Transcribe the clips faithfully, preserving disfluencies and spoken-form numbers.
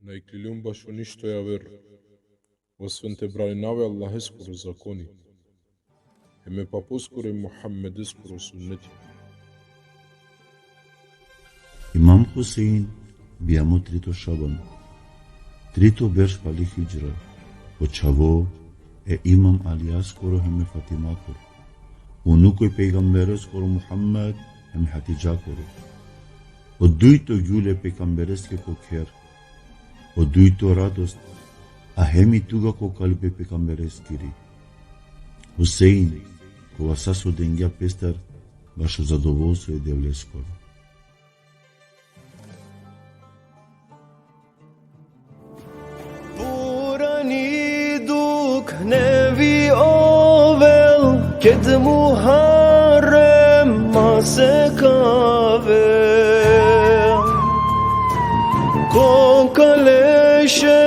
Na ikliljum bašo ništo javer, osven te braninava e Allaheskoro zakoni, hem e paposkoro e Muhammedeskoro sunneti. Imam Husein bijamo trito Šaban, trito berš pali hidžra, o čhavo e Imam Alijaskoro hem e Fatimakoro, unuko e pejgambereskoro Muhammed hem Hatidžakoro. O dujto gjule pejgambereske ko kher, o dujto radost, a hem i tuga ko kalbi pejgambereskiri. Husein, kova sa so dengja pestar bašo zadovoljstvo e Devleskoro. Purani dukh nevi ovel, ked Muharrem masek avel. Ko kaleše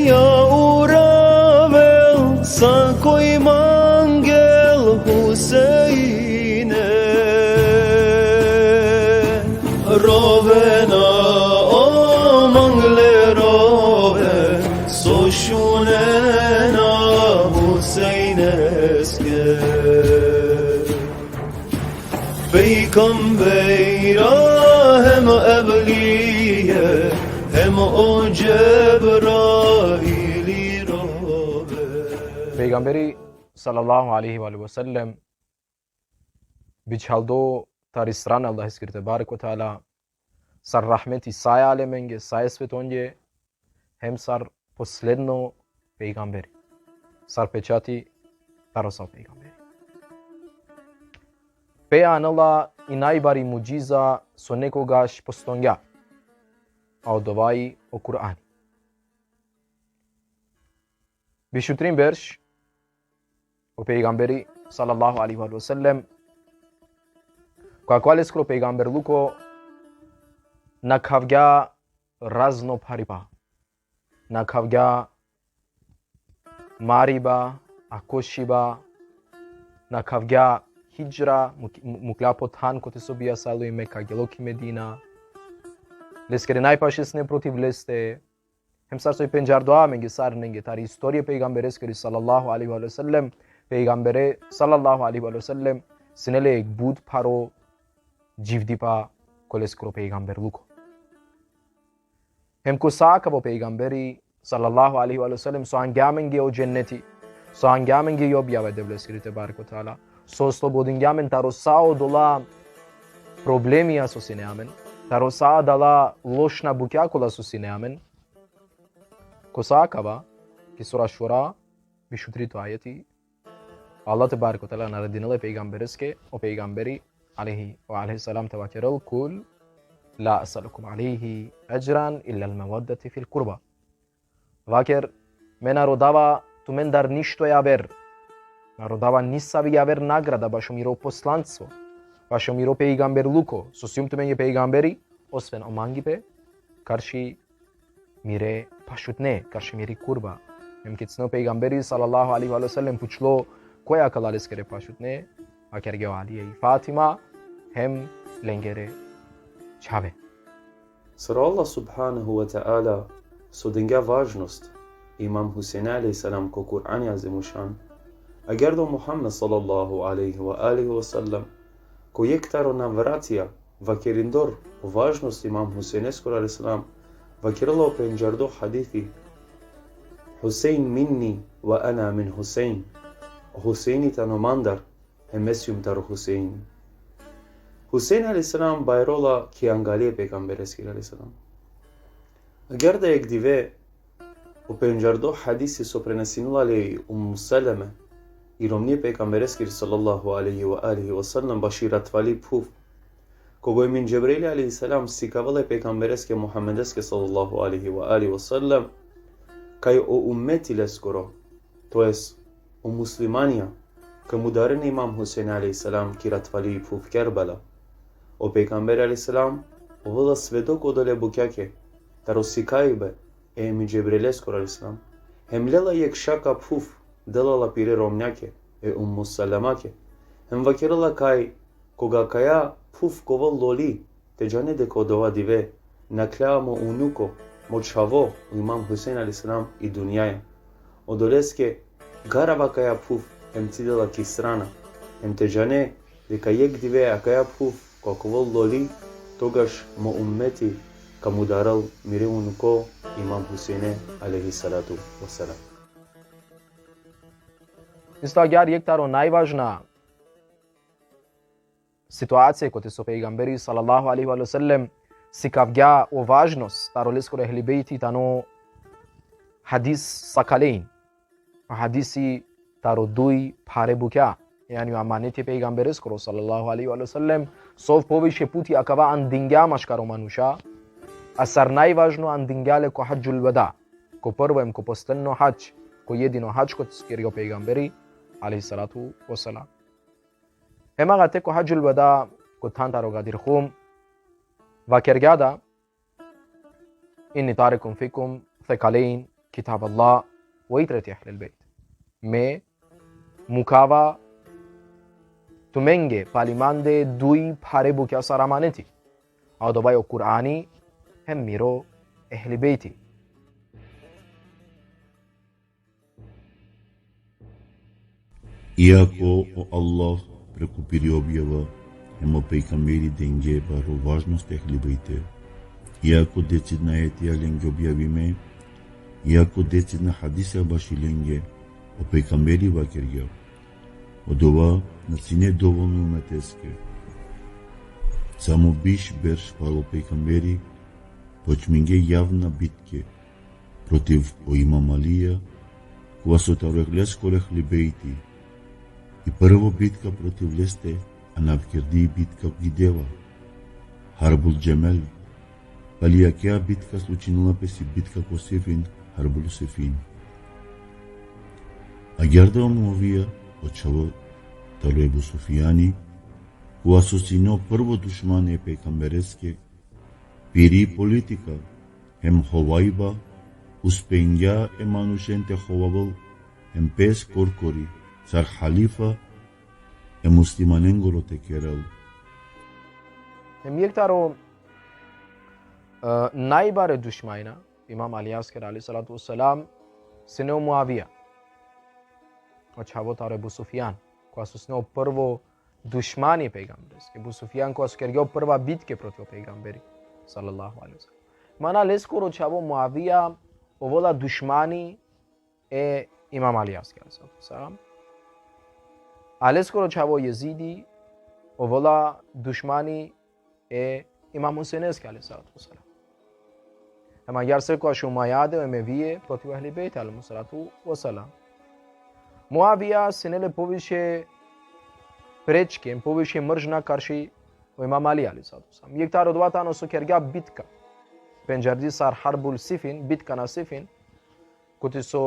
ja uravel, sa koj mangel Huseine. Rovena o mangle rove, so šunena Huseineske. Pejgambera hem evlije, hem o Džebraili rove. Pejgamberi sallallahu alejhi ve alihi ve sellem bičhaldo tari strana Allaheskiri tebareke ve teala, sar rahmeti sa e alemenge, sa e svetonge, hem sar posledno pejgamberi, sar pečati taro sa o pejgamberi. Pe anela i najbari mudžiza so nekogaš postongja, a odova i o Kur'ani. Biš u trin berš, o pejgamberi sallallahu alejhi ve sellem, ko akava leskoro pejgamberluko nakhavgja razno pharipa. Nakhavgja mariba, akošiba, nakhavgja hidžra, muk-, mu-, muklja po than kote so bijasalilo i Meka, gelo ki Medina. Leskere najpaše sine protiv leste. Hem sar so i pendžardo amenge sarinenge tari istorija e pejgambereskiri sallallahu alejhi ve sellem, pejgambere sallallahu alejhi ve sellem sine le jekh but pharo dživdipa ko leskoro pejgamberluko. Hem ko sa akava o pejgamberi sallallahu alejhi ve sellem so angja amenge o dženneti, so angja amenge i objava e Devleskiri tebareke ve teala, so oslobodingja amen taro sa odola problemija so sine amen, taro sa adala lošna bukja kola so sine amen. Ko sa akava, ki sura Šura, biš u trito ajeti, Allah tebareke ve teala naredinela e pejgambereske, o pejgamberi alejhi ve alihi selam te vakerel: "Kul la es'elukum alejhi edžran illa al-meveddete fil kurba." Vaker: "Me na rodava tumendar ništo javer. Na rodava nisavi javer nagrada bašo miro poslanstvo, bašo miro pejgamberluko, so sijum tumenge pejgamberi, osven o mangipe karši mire pašutne, karši miri kurba." Hem ked sine o pejgamberi sallallahu alejhi ve sellem pučlo koja akala leskere pašutne, vakergja: "O Alija i Fatima, hem lengere čhave." Sar o Allah subhanehu ve teala so dengja važnost Imam Husein alejhi selam ko Kur'ani Azimušan, agjaar da o Muhammed sallallahu alejhi ve alihi ve sellem ko jekh taro navratija vakerindor o važnost Imam Huseineskoro alejhi selam, vakerela o pendžardo hadisi: "Husein minni ve ena min Husein." O Huseini tano mandar, hem me sijum taro Huseini. Husein alejhi selam bajrola ki angali e pejgambereskiri alejhi selam. Agjaar da jekh dive, o pendžardo hadisi so prenesinela le i Ummu Seleme, i romni e pejgambereskiri sallallahu alejhi ve alihi ve sellem, baši ratvali phuv. Koga o Emin Džebraili alejhi selam sikavela e pejgambereske Muhammedeske sallallahu alejhi ve alihi ve sellem, kaj o ummeti leskoro, to jest o muslimanja, ka mudaren e Imam Husein alejhi selam ki ratvali phuv Kerbela. O pejgamberi alejhi selam ovela svedok odole bukjake, taro sikajbe e Emin Džebraileskoro alejhi selam. Hem lela jekh šaka phuv, dela la pire romnjake, e Ummu Selemake. Hem vakerela kaj, koga kaja phuv ka ovel loli, te džane deka odova dive nakhla mo unuko, mo čhavo, o Imam Husein alejhi selam, i dunjaja. Odoleske garava kaja phuv hem cidela ki strana. Hem te džane deka jekh dive akaja phuv ka ovel loli, togaš mo ummeti ka mudarel mire unuko Imam Huseine alejhi salatu ve selam. Isto agjaar jekh taro najvažna situacija kote so pejgamberi sallallahu alejhi ve sellem sikavgja o važnost taro leskoro ehli bejti tano hadis Sakalejn. Hadisi taro duj phare bukja. Jani o amaneti pejgambereskoro sallallahu alejhi ve sellem, so ov poviše puti akava andingja maškaro manuša, a sar najvažno andingja le ko hadžul veda, ko prvo hem ko posledno hadž, ko jedino hadž kote so kergja o pejgamberi alejhi salatu ve selam. Hem akate ko hadžul veda, ko than taro Gadir Hum, vakergja da: إني تارك فيكم ثقلين، كتاب الله وعترتي أهل البيت. Me mukava tumenge pali mande duj phare bukja sar amaneti. A odova i o Kur'ani hem miro ehli bejti. Iako o Allah preku piri objava hem o pejgamberi dengje baro važnost ehli bejte, iako decidna ajetija lenge objavime, iako decidna hadisija baši lenge, o pejgamberi vakergja: Odova na sine dovolno umeteske. Samo biš berš palo pejgamberi počmingje javna bitke protiv o Imam Alija, kova so taro leskoro ehli bejti. I prvo bitka protiv leste anav kerdi i bitka ki deva, Harbul Džemel. Pali akaja bitka slučinela pes i bitka ko Sifin, Harbul Sifin. Agjaar da o Muavija, o čhavo taro Ebu Sufijani, kova so sine o prvo dušmani e pejgambereske, piri politika hem hovajba, uspengja e manušen te hovavel hem pes korkori sar halifa e muslimanengoro te kerel. Hem jekh taro, e, najbare dušmajna Imam Alijaskere alejhi salatu ve selam sine o Muavija, o čhavo taro Ebu Sufijan, kova so sine o prvo dušmani e pejgambereske. Ebu Sufijan kova so kergja o prva bitke protiv o pejgamberi sallallahu alejhi ve sellem. Mana leskoro čhavo Muavija ovela dušmani e Imam Alijaske alejhi salatu ve selam. A leskoro čhavo Jezidi ovela dušmani e Imam Huseineske alejhi salatu ve selam. Hem agjaar sekojaš Umajade, Emevije protiv Ehli Bejt alejhi salatu ve selam. Muavija sine le poviše prečke, poviše mržnja karši o Imam Ali alejhi salatu ve selam. Jekh taro odova tano so kergja bitka. Pendžardi sar Harbul Sifin, bitka na Sifin, kote so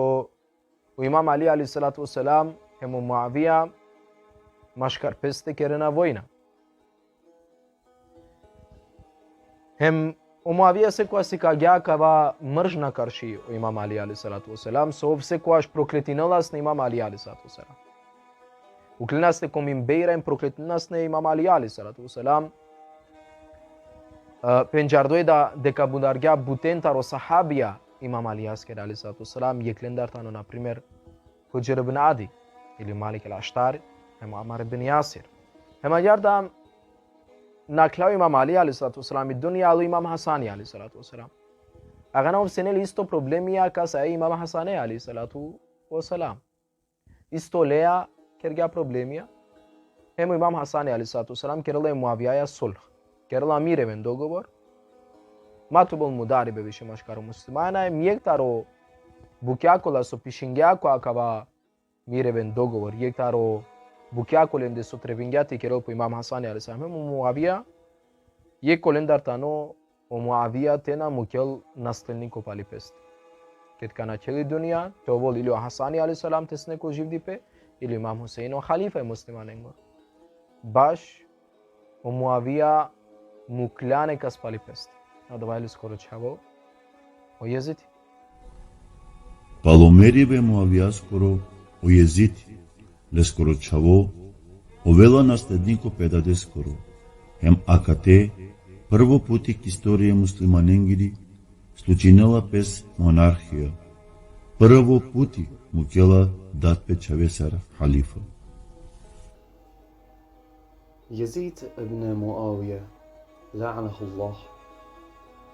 o Imam Ali alejhi salatu ve selam hem o Muavija maškar peste kerena vojna. Hem o Muavija sekoja sikagja kava mržnja karši o Imam Ali alejhi salatu ve selam, so ov sekojaš prokletinela sine Imam Ali alejhi salatu ve selam. Uklina sine ko minbera hem prokletinela sine Imam Ali alejhi salatu ve selam. E, pendžardoj da deka mudargja buten taro sahabija Imam Alijaskere alejhi salatu ve selam, jekh lendar tano, na primer, Hudžr ibn Adi, ili Malik el-Aštar, hem Amar ibn Jasir. Hem agjaar da nakhla o Imam Ali alejhi salatu ve selam i dunja, alo Imam Hasani alejhi salatu ve selam. Akana ov sine le isto problemija kas e Imam Hasane alejhi salatu ve selam. Isto leja kergja problemija. Hem o Imam Hasani alejhi salatu ve selam kerela e Muavijaja sulh. Kerela mireven dogovor. Ma te ovel mudaribe više maškaro muslimanja, hem jekh taro bukja kola so pišingja ko akava mireven dogovor, jekh taro bukja kolende so trebingja te kerel po Imam Hasani alejhi selam hem o Muavija, jekh kolendar tano o Muavija te na mukel nasledniko pali peste. Ked ka nakhel i dunja, te ovel ili o Hasani alejhi selam te sine ko živdipe, ili Imam Husein o halifa e muslimanengoro. Baš o Muavija mukla nekas pali peste. Adava i leskoro čhavo o Jezidi. Palo meribe e Muavijaskoro, o Jezidi, leskoro čhavo, ovela nasledniko pe dadeskoro. Hem akate, prvo puti ki istorija e muslimanengiri, Slučinela pes monarhija. Prvo puti mukela dat pe čhave sar halifa. Jezid ibn Muavije, la'anahullah,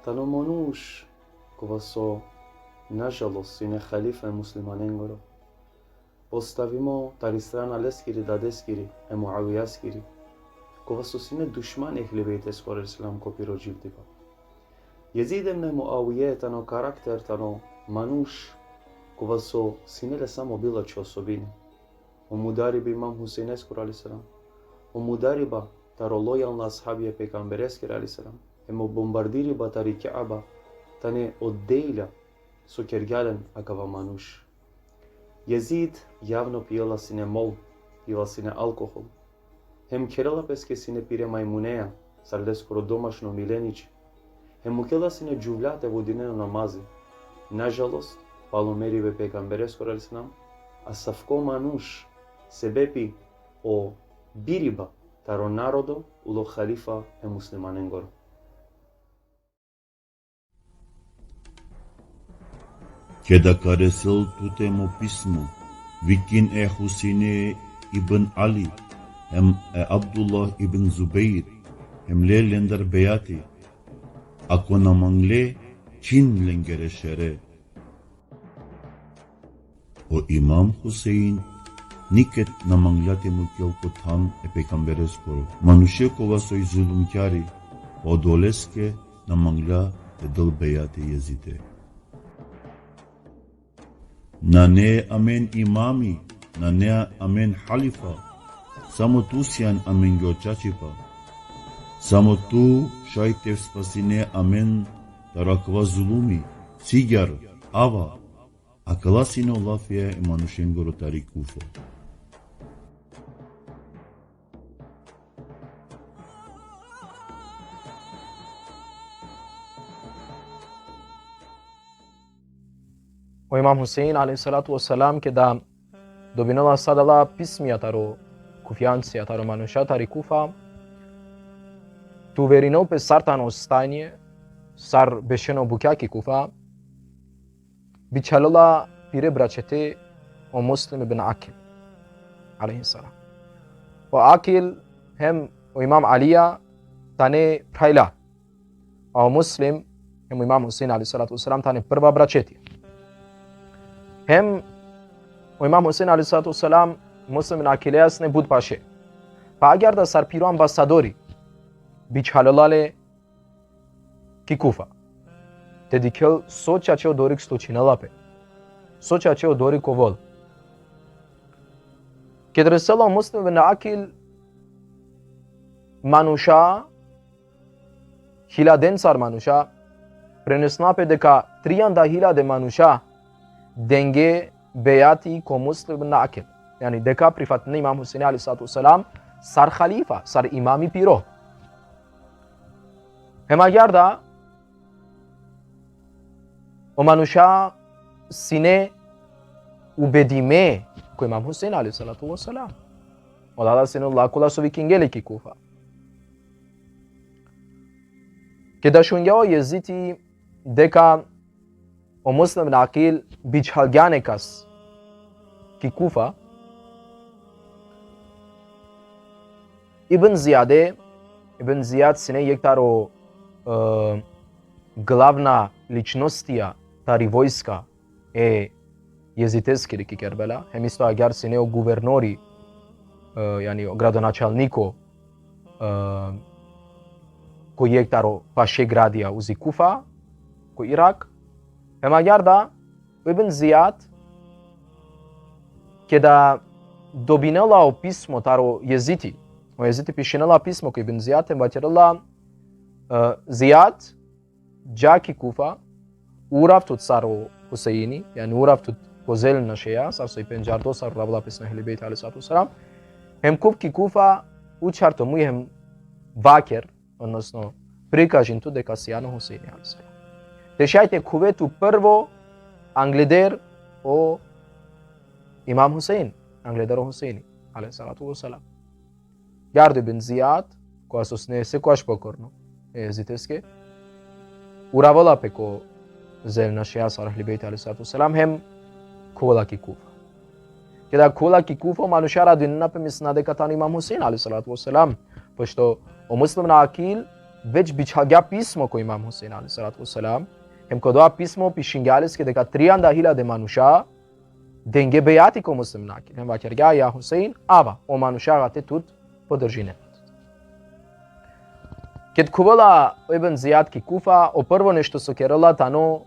tano manuš kova so, nažalost, sine halifa e muslimanengoro. Postavimo tari strana leskiri dadeskiri, e Muavijaskiri, kova so sine dušmani Ehli Bejteskoro alejhi selam ko piro dživdipa. Jezid ibn Muavije tano karakter, tano manuš kova so sine le samo bilačhe osobine. O mudariba Imam Husejneskoro alejhi selam, o mudariba taro lojalna ashabija e pejgambereskere alejhi selam, hem o bombardiriba tari Keaba, tane o dejla so kergja len akava manuš. Jezid javno pijela sine mol, pijela sine alkohol. Hem kerela peske sine pire majmuneja, sar leskoro domašno milenič. Hem mukela sine džuvlja te vodinen o namazi. Nažalost, palo meribe e pejgambereskoro alejhi selam, asavko manuš, sebepi o biriba taro narodo, ulo halifa e muslimanengoro. Keda ka resel tute mo pismo, vikin e Husejne ibn Ali, hem e Abdullah ibn Zubejr, hem le lendar bejati. Ako na mangle, čhin lengere šere. O Imam Husein niked na mangla te mukel ko than e pejgambereskoro. Manuše kova soj zulumkjari, odoleske na mangla te del bejat e Jezide. Nane amen imami, nane amen halifa, samo tu sian amenge o čačipa. Samo tu šaj te spasine amen taro akava zulumi, sigjar, ava. Akala sine o lafija e manušengoro tari Kufa. O Imam Husein, alejhi salatu ve selam, keda dobinela sa adala pismija taro Kufijancija, taro manuša tari Kufa, te uverinel pe sar tano stanje, sar bešen o bukja ki Kufa, bičhalela pire braćete o Muslim ibn Akil, alejhi selam. O Akil hem o Imam Alija tane phrajla. A o Muslim hem o Imam Husein, alejhi salatu ve selam, tane prva braćetija. Hem o Imam Husein, alejhi salatu ve selam, Muslim ibn Akileja sine but paše. Pa agjaar da sar piro ambasadori bičhalela le ki Kufa. Te dikhel so čače odorik slučinela pe. So čače odorik ovel. Ked resela o Muslim ibn Akil, manuša, hiljadencar manuša, prenesna pe deka trianda hiljade manuša denge bejati ko Muslim ibn Akil. Jani deka prifatine Imam Husein, alejhi salatu ve selam, sar halifa, sar imami piro. Hem agjaar da o manuša sine ubedime ko Imam Husein, alejhi salatu ve selam. Ola da sine ola kola so vikinge le ki Kufa. Keda šungja o Jezidi deka o Muslim ibn Akil bičhalgja nekas ki Kufa, Ibn Zijade, Ibn Zijad sine jekh taro, e, glavna ličnostija tari vojska e Jeziteskiri ki Kerbela, hem isto agjaar sine o guvernori, e, jani o gradonačalniko, e, ko jekh taro paše gradija uzi Kufa, ko Irak. Hem agjaar da, o Ibn Zijad, keda dobinela o pismo taro Jeziti, o Jeziti pišinela pismo ko Ibn Zijad, hem vakerela, e, Zijad, dža ki Kufa, urav tut sar o Huseini, jani urav tut ko zelena šeja, sar so i pendžardo, sar uravela pe sine Ehli Bejt alejhi salatu ve selam, hem kuv ki Kufa, učhar to muj hem vaker, odnosno prikažin tu deka sian o Huseini alejhi selam. Te šaj te khuve tu prvo angleder o Imam Husein, angleder o Huseini alejhi salatu ve selam. Agjaar da o Ibn Zijad, kova so sine sekogaš pokorno e Jeziteske, uravela pe ko zel našeja sar Ehli Bejt alejhi salatu ve selam, hem khuvela ki Kufa. Keda khuvela ki Kufa, manuša radinena pe, mislena deka tano Imam Husein alejhi salatu ve selam, pošto o Muslim na Akil već bičhalgja pismo ko Imam Husein alejhi salatu ve selam, hem ko dova pismo pišingja leske deka trianda hiljade manuša denge bejati ko Muslim na Akil. Hem vakergja: Ja Husein, ava, o manuša kate tut podržinen. Ked khuvela o Ibn Zijad ki Kufa, o prvo nešto so kerela tano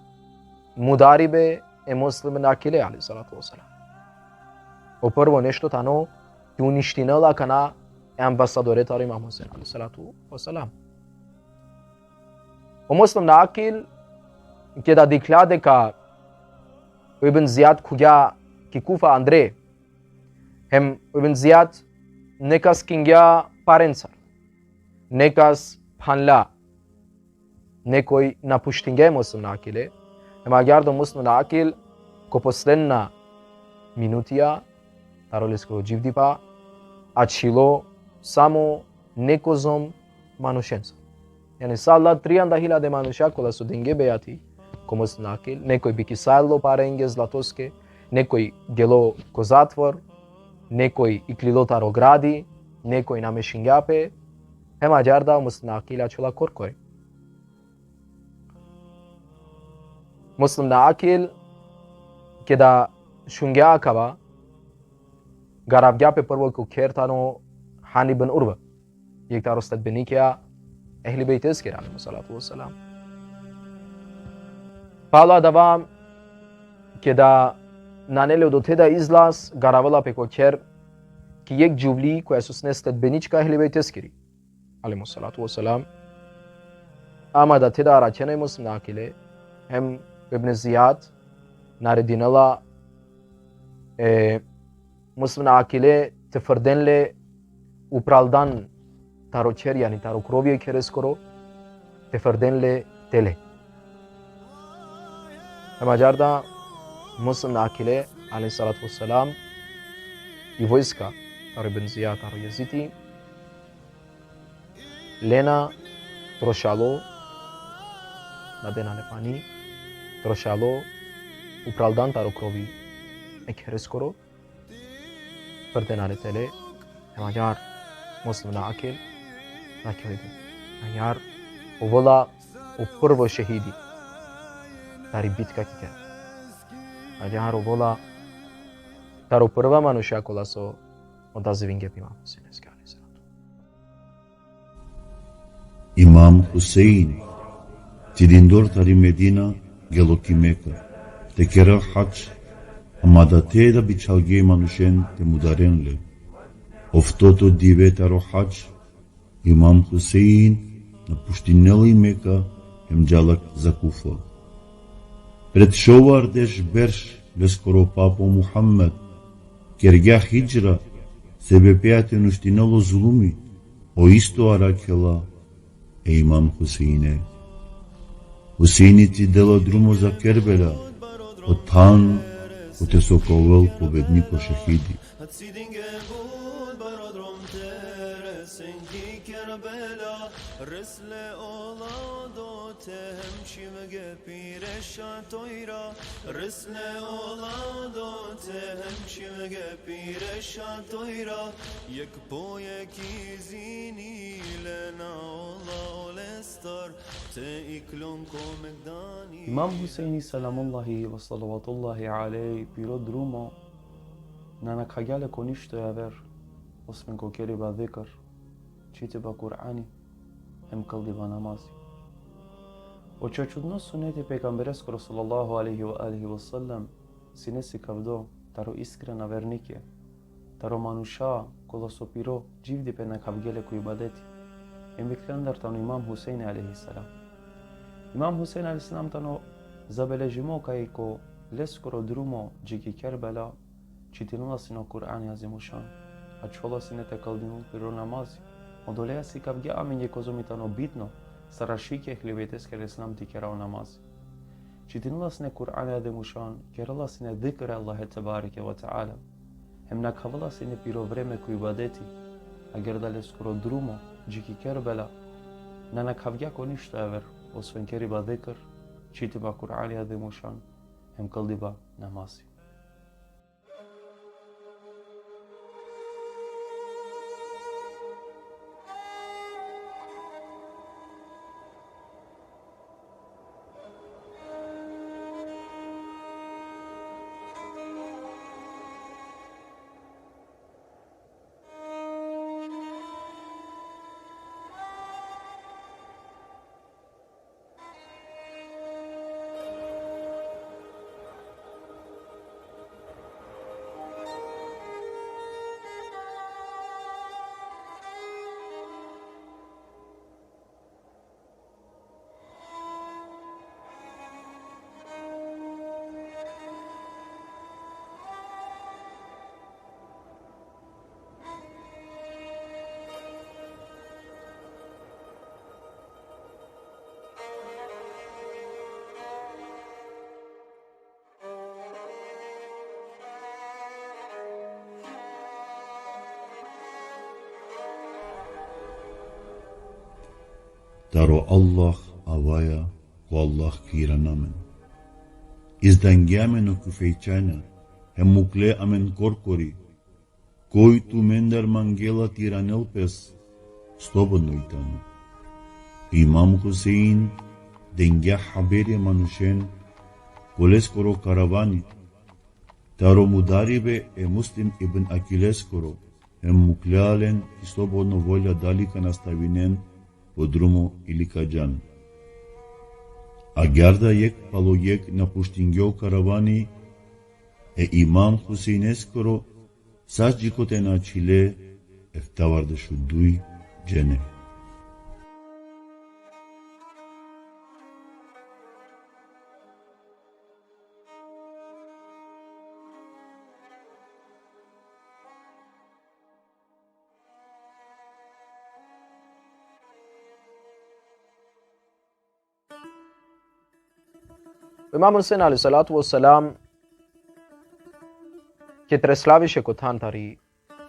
mudaribe e Muslim na Akile alejhi salatu ve selam. O prvo nešto tano te uništinel akana e ambasadore taro Imam Husein alejhi salatu ve selam. O Muslim na Akil, keda dikhlja deka o Ibn Zijad khuvgja ki Kufa andre, hem o Ibn Zijad nekas kingja parencar, nekas phanla, nekoj napuštingja e Muslim na Akile, hem agjaar da o Muslim na Akil ko posledna minutija taro leskoro dživdipa ačhilo samo nekozom manušenca. Jani sa ola trianda hiljade manuša kola so denge bejati ko Muslim na Akil, nekoj bikisalo parenge zlatoske, nekoj gelo ko zatvor, nekoj iklilo taro gradi, nekoj namešingja pe, hem agjaar da o Muslim na Akil ačhola korkori. Muslim na Akil, keda šungja akava, garavgja pe prvo ko kher tano Hani bin Urve, jekh taro sledbenikija Ehli Bejteskere alejhi salatu ve selam. Palo adava, keda nane le odote da izlaz, garavela pe ko kher ki jekh džuvli koja so sine sledbenička Ehli Bejteskiri alejhi salatu ve selam. Ama da te da arakhena e Muslim na Akile, hem Ibn Zijad naredinela e Muslim na Akile te frden le upraldan taro kher, jani taro krovi e khereskoro, te frden le tele. Hem agjaar da Muslim na Akile alejhi salatu ve selam i vojska taro Ibn Zijad, taro Jezidi, lena, trošalo, na dena le pani, trošalo upraldan taro krovi e khereskoro, frdena le tele, hem agjaar Muslim na Akil nakheli. Agjaar ovela o prvo šehidi tari bitka ki Kerbela. Agjaar ovela taro prva manuša kola so odazivinge pe Imam Huseineske alejhi selam. Imam Husein, cidindor tari Medina, gelo ki Meka te kerel hadž, ama adate da bičhalge manušen te mudaren le. Oftoto dive taro hadž, Imam Husein napuštinela i Meka hem džala za Kufa. Pred šovardeš berš leskoro papo Muhammed kergja hidžra, sebepi te uništinel o zulumi, o isto arakhela e Imam Huseine. Huseini cidela drumo za Kerbela, o than kote so ka ovel pobedniko šehidi. Cidinge but baro drom te resen ki Kerbela, resle ola odote hem čhivge pire šatojra, resle ola odote hem čhivge pire šatojra, jekh po jekh izini lena ola olestar, te iklon ko megdani. Imam Huseini selamullahi ve salavatullahi alejhi piro drumo na nakhagja le ko ništo javer, osven ko keriba zikr, čitiba Kur'ani, hem kldiba namazi. O čačudno suneti pejgambereskoro sallallahu alejhi ve alihi ve sellem sine sikavdo taro iskrena vernikija, taro manuša kola so piro dživdipe nakhavgje le ko ibadeti. Hem iklendar tano Imam Huseini alejhi selam. Imam Husein alejhi selam tano zabeležimo kaj ko leskoro drumo dži ki Kerbela, čitinela sine o Kur'ani Azimušan, ačhola sine te kldinel piro namazi. Odoleja sikavgja amenge kozom i tano bitno sar ašikija e Ehli Bejteske alejhi selam te kera o namazi. Čitinela sine Kur'ani Azimušan, kerela sine zikr e Allahe tebareke ve teala. Hem nakhavela sine piro vreme ko ibadeti, agjaar da leskoro drumo dži ki Kerbela na nakhavgja ko ništo javer, osven keriba zikr, čitiba Kur'ani Azimušan, hem klandiba namazi. Taro Allah avaja, ko Allah ka irana amen. Izdangja amen o kufejčanja, hem mukle amen korkori. Koj tumendar mangela te iranel pes, slobodno i tano. Imam Husein dengja haberi e manušen, ko leskoro karavani, taro mudaribe e Muslim ibn Akileskoro, hem muklja len ki slobodno volja dali ka nastavinen o drumo ili ka džan. Agjaar da jekh palo jekh napuštingja o karavani e Imam Huseineskoro, sa dži kote na ačhile eftavardeš u duj džene. Imam Husein alejhi salatu ve selam, ked preslaviše ko than tari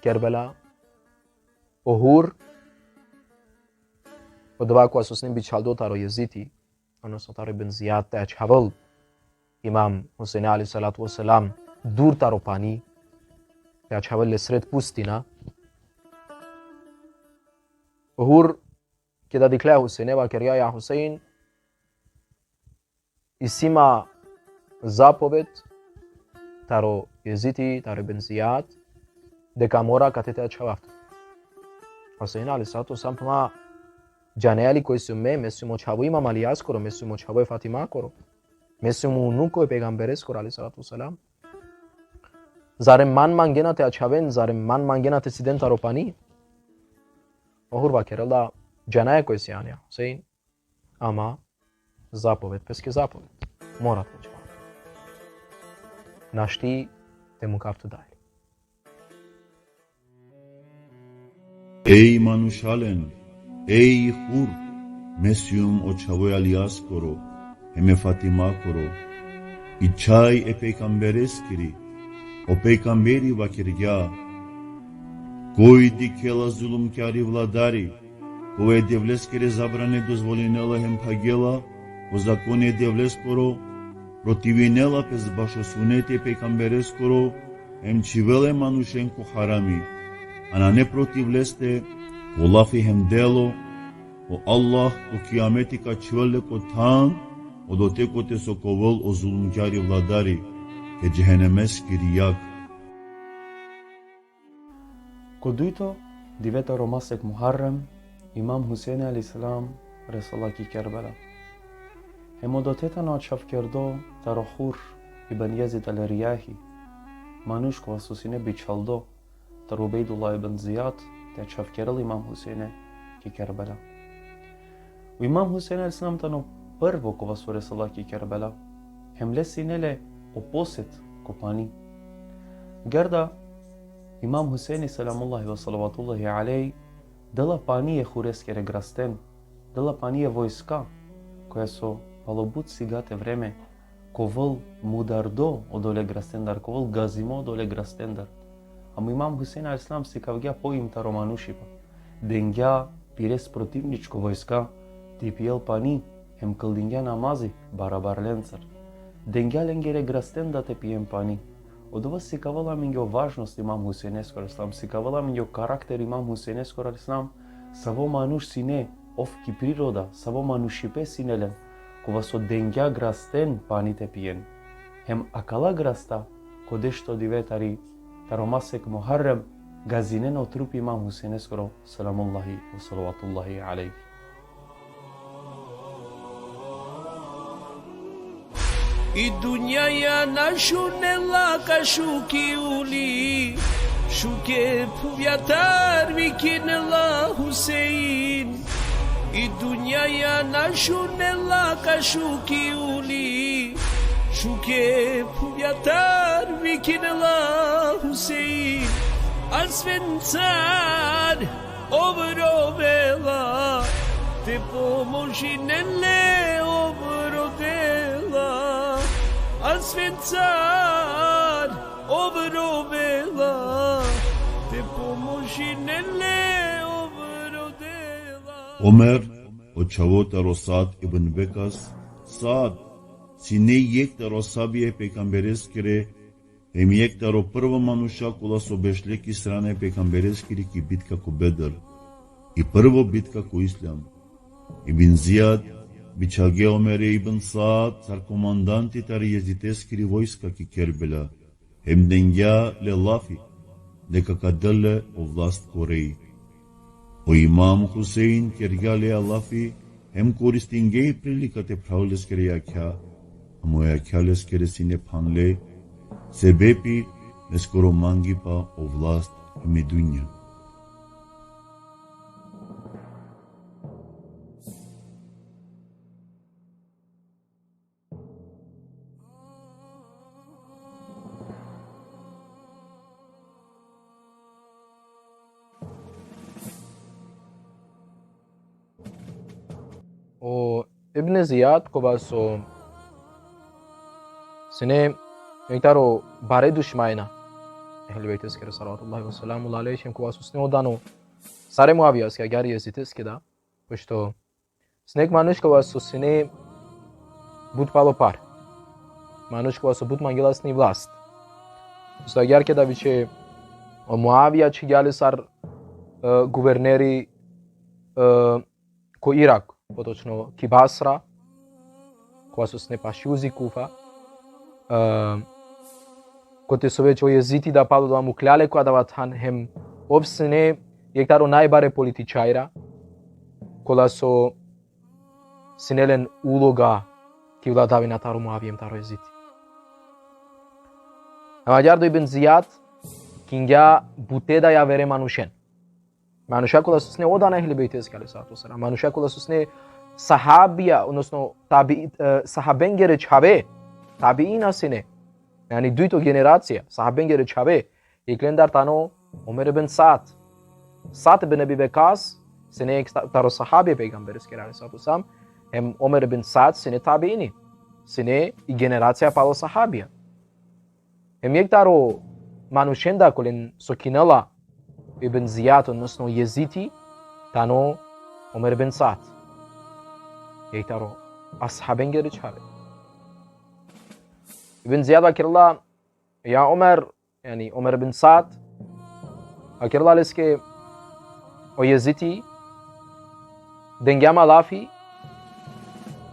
Kerbela, o Hur, odova kova so sine bičhaldo taro Jeziti, odnosno taro Ibn Zijad, te ačhavel Imam Husein alejhi salatu ve selam dur taro pani, te ačhavel le sred pustina. O Hur, keda dikhlja e Huseine, vakergja: Ja Husein, isi ma zapoved taro Jeziti, taro Ibn Zijad, deka mora kate te ačhavav tut. Husein alejhi salatu ve selam: Ma džanea li koj sijum me? Me sijum o čhavo Imam Alijaskoro, me sijum o čhavo e Fatimakoro, me sijum o unuko e pejgambereskoro alejhi salatu ve selam. Zarem man mangena te ačhaven, zarem man mangena te siden taro pani? O Hur vakerela: Džanaja koj sijan, ja Husein, ama zapoved peske zapoved. Mora te ačhavav. Našti te mukav tut dalje. Ej manušalen, ej Hur, me sijum o čhavo e Alijaskoro, hem e Fatimakoro. I čhaj e pejgambereskiri, o pejgamberi vakergja: Koj dikhela zulumkjari vladari, kova e Devleskere zabrane dozvolinela hem phagela, o zakoni e Devleskoro, protivinela pes bašo suneti e pejgambereskoro, hem čhivela e manušen ko harami. A nane protiv leste ko lafi hem delo, o Allah ko kijameti ka čhivel le ko than, odote kote so ka ovel o zulumkjari vladari, e džehenemeskiri jag. Ko dujto dive taro masek Muharrem, Imam Husein alejhi selam resela ki Kerbela. Hem odote tano ačhavkerdo taro Hur ibn Jezid al-Rijahi, manuš kova so sine bičhaldo taro Ubejdullah ibn Zijad, te ačhavkerel Imam Huseine ki Kerbela. O Imam Husein alejhi selam tano prvo kova so resela ki Kerbela, hem le sine le o poset ko pani. Agjaar da Imam Huseini selamullahi ve salavatullahi alejhi dela pani e Hureskere grasten, dela pani e vojska, koja so palo but sigate vreme ka ovel mudardo odole grastendar, ka ovel gazimo odole grastendar. Ama Imam Husein alejhi selam sikavgja poim taro manušipa. Dengja pires protivničko vojska te pijel pani, hem kldingja namazi barabar lencar. Dengja lengere grasten da te pijen pani. Odova sikavela amenge o važnost Imam Husejneskoro alejhi selam, sikavela amenge o karakter Imam Husejneskoro alejhi selam, savo manuš sine, ov ki priroda, savo manušipe sine len, kova so dengja grasten pani te pijen. Hem akala grasta, ko dešto dive tari, taro masek Muharrem, gazinen o trupi Imam Husejneskoro, selamullahi ve salavatullahi alejhi. I dunjaja na šunela ka šuki uli, šuke phuvjatar vikinela Husein. I dunjaja na šunela ka šuki uli, šuke phuvjatar vikinela Husein. A svencar ov rovela, te pomožinen le ov rodela. A svencar ov rovela, te pomožinen le ov rodela. Omer, o čhavo taro Sad ibn Vekas, Sad, sine jekh taro ashabija e pejgambereskere, hem jekh taro prvo manuša kola so bešle ki strana e pejgambereskiri ki bitka ko Bedr, i prvo bitka ko Islam. Ibn Zijad bičhalgja Omere ibn Sad sar komandanti tari Jeziteskiri vojska ki Kerbela, hem dengja le lafi, deka ka del le o vlast korei. O Imam Husein kergja le lafi, hem koristingja i prilika te phravol leskere jakha, amo jakha leskere sine phanle, sebepi leskoro mangipa o vlast hem i dunja. O Ibn Zijad, kova so sine jekh taro bare dušmajna Ehli Bejteskere, salavatullahi ve selamu alejhim, kova so sine odano sar e Muavijaske, agjaar e Jeziteske da, pošto sine jekh manuš kova so sine but palo pare. Manuš kova so but mangela sine vlast. Isto agjaar keda viče, o Muavija čhivgja le sar, e, guverneri, e, ko Irak, potočno ki Basra, kova so sine paši uzi Kufa, e, kote so več o Jeziti da palo da mukhlja le ko adava than, hem ov sine jekh taro najbare političarja, kola so sine len uloga ki vladavina taro Muavija hem taro Jeziti. Hem agjaar o Ibn Zijad kingja bute da javere manušen. Manuša kola so sine odana Ehli Bejteske alejhi salatu ve selam. Manuša kola so sine sahabija, odnosno tabi-, e, sahabengere čhave, tabiina sine. Jani dujto generacija, sahabengere čhave. Jekh lendar tano Omer ibn Sad. Sad ibn Ebi Vekas, sine jekh ta-, taro sahabija e pejgambereskere alejhi salatu ve selam. Hem Omer ibn Sad, sine tabiini. Sine i generacija palo sahabija. Hem jekh taro manušen da kolen so kinela Ibn Zijad, odnosno Jeziti, tano Omer ibn Sad. Jekh taro ashabengere čhave. Ibn Zijad vakerela, ja Omer, jani Omer ibn Sad, vakerela leske, o Jeziti, dengja ma lafi,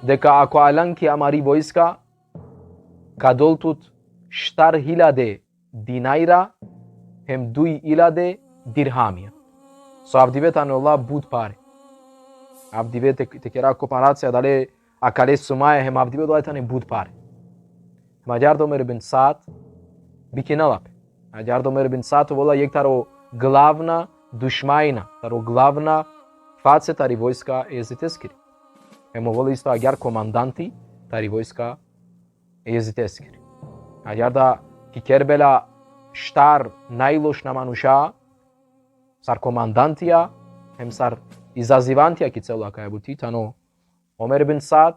deka ako alan ki amari vojska, ka dol tut štar hiljade dinajra, hem duj hiljade dirhamija. So avdive tane ola but pare. Avdive te, te kera komparacija dale akale sumaja hem avdive, ola tane but pare. Hem agjaar o Omer ibn Sad bikinela pe. Agjaar o Omer ibn Sad ovela jekh taro glavna dušmajna, taro glavna face tari vojska e Jeziteskiri. Hem ovela isto agjaar komandanti tari vojska e Jeziteskiri. Agjaar da ki Kerbela štar najlošna manuša, sar komandantija, hem sar izazivantija ki celo akaja buti, tano Omer ibn Sad,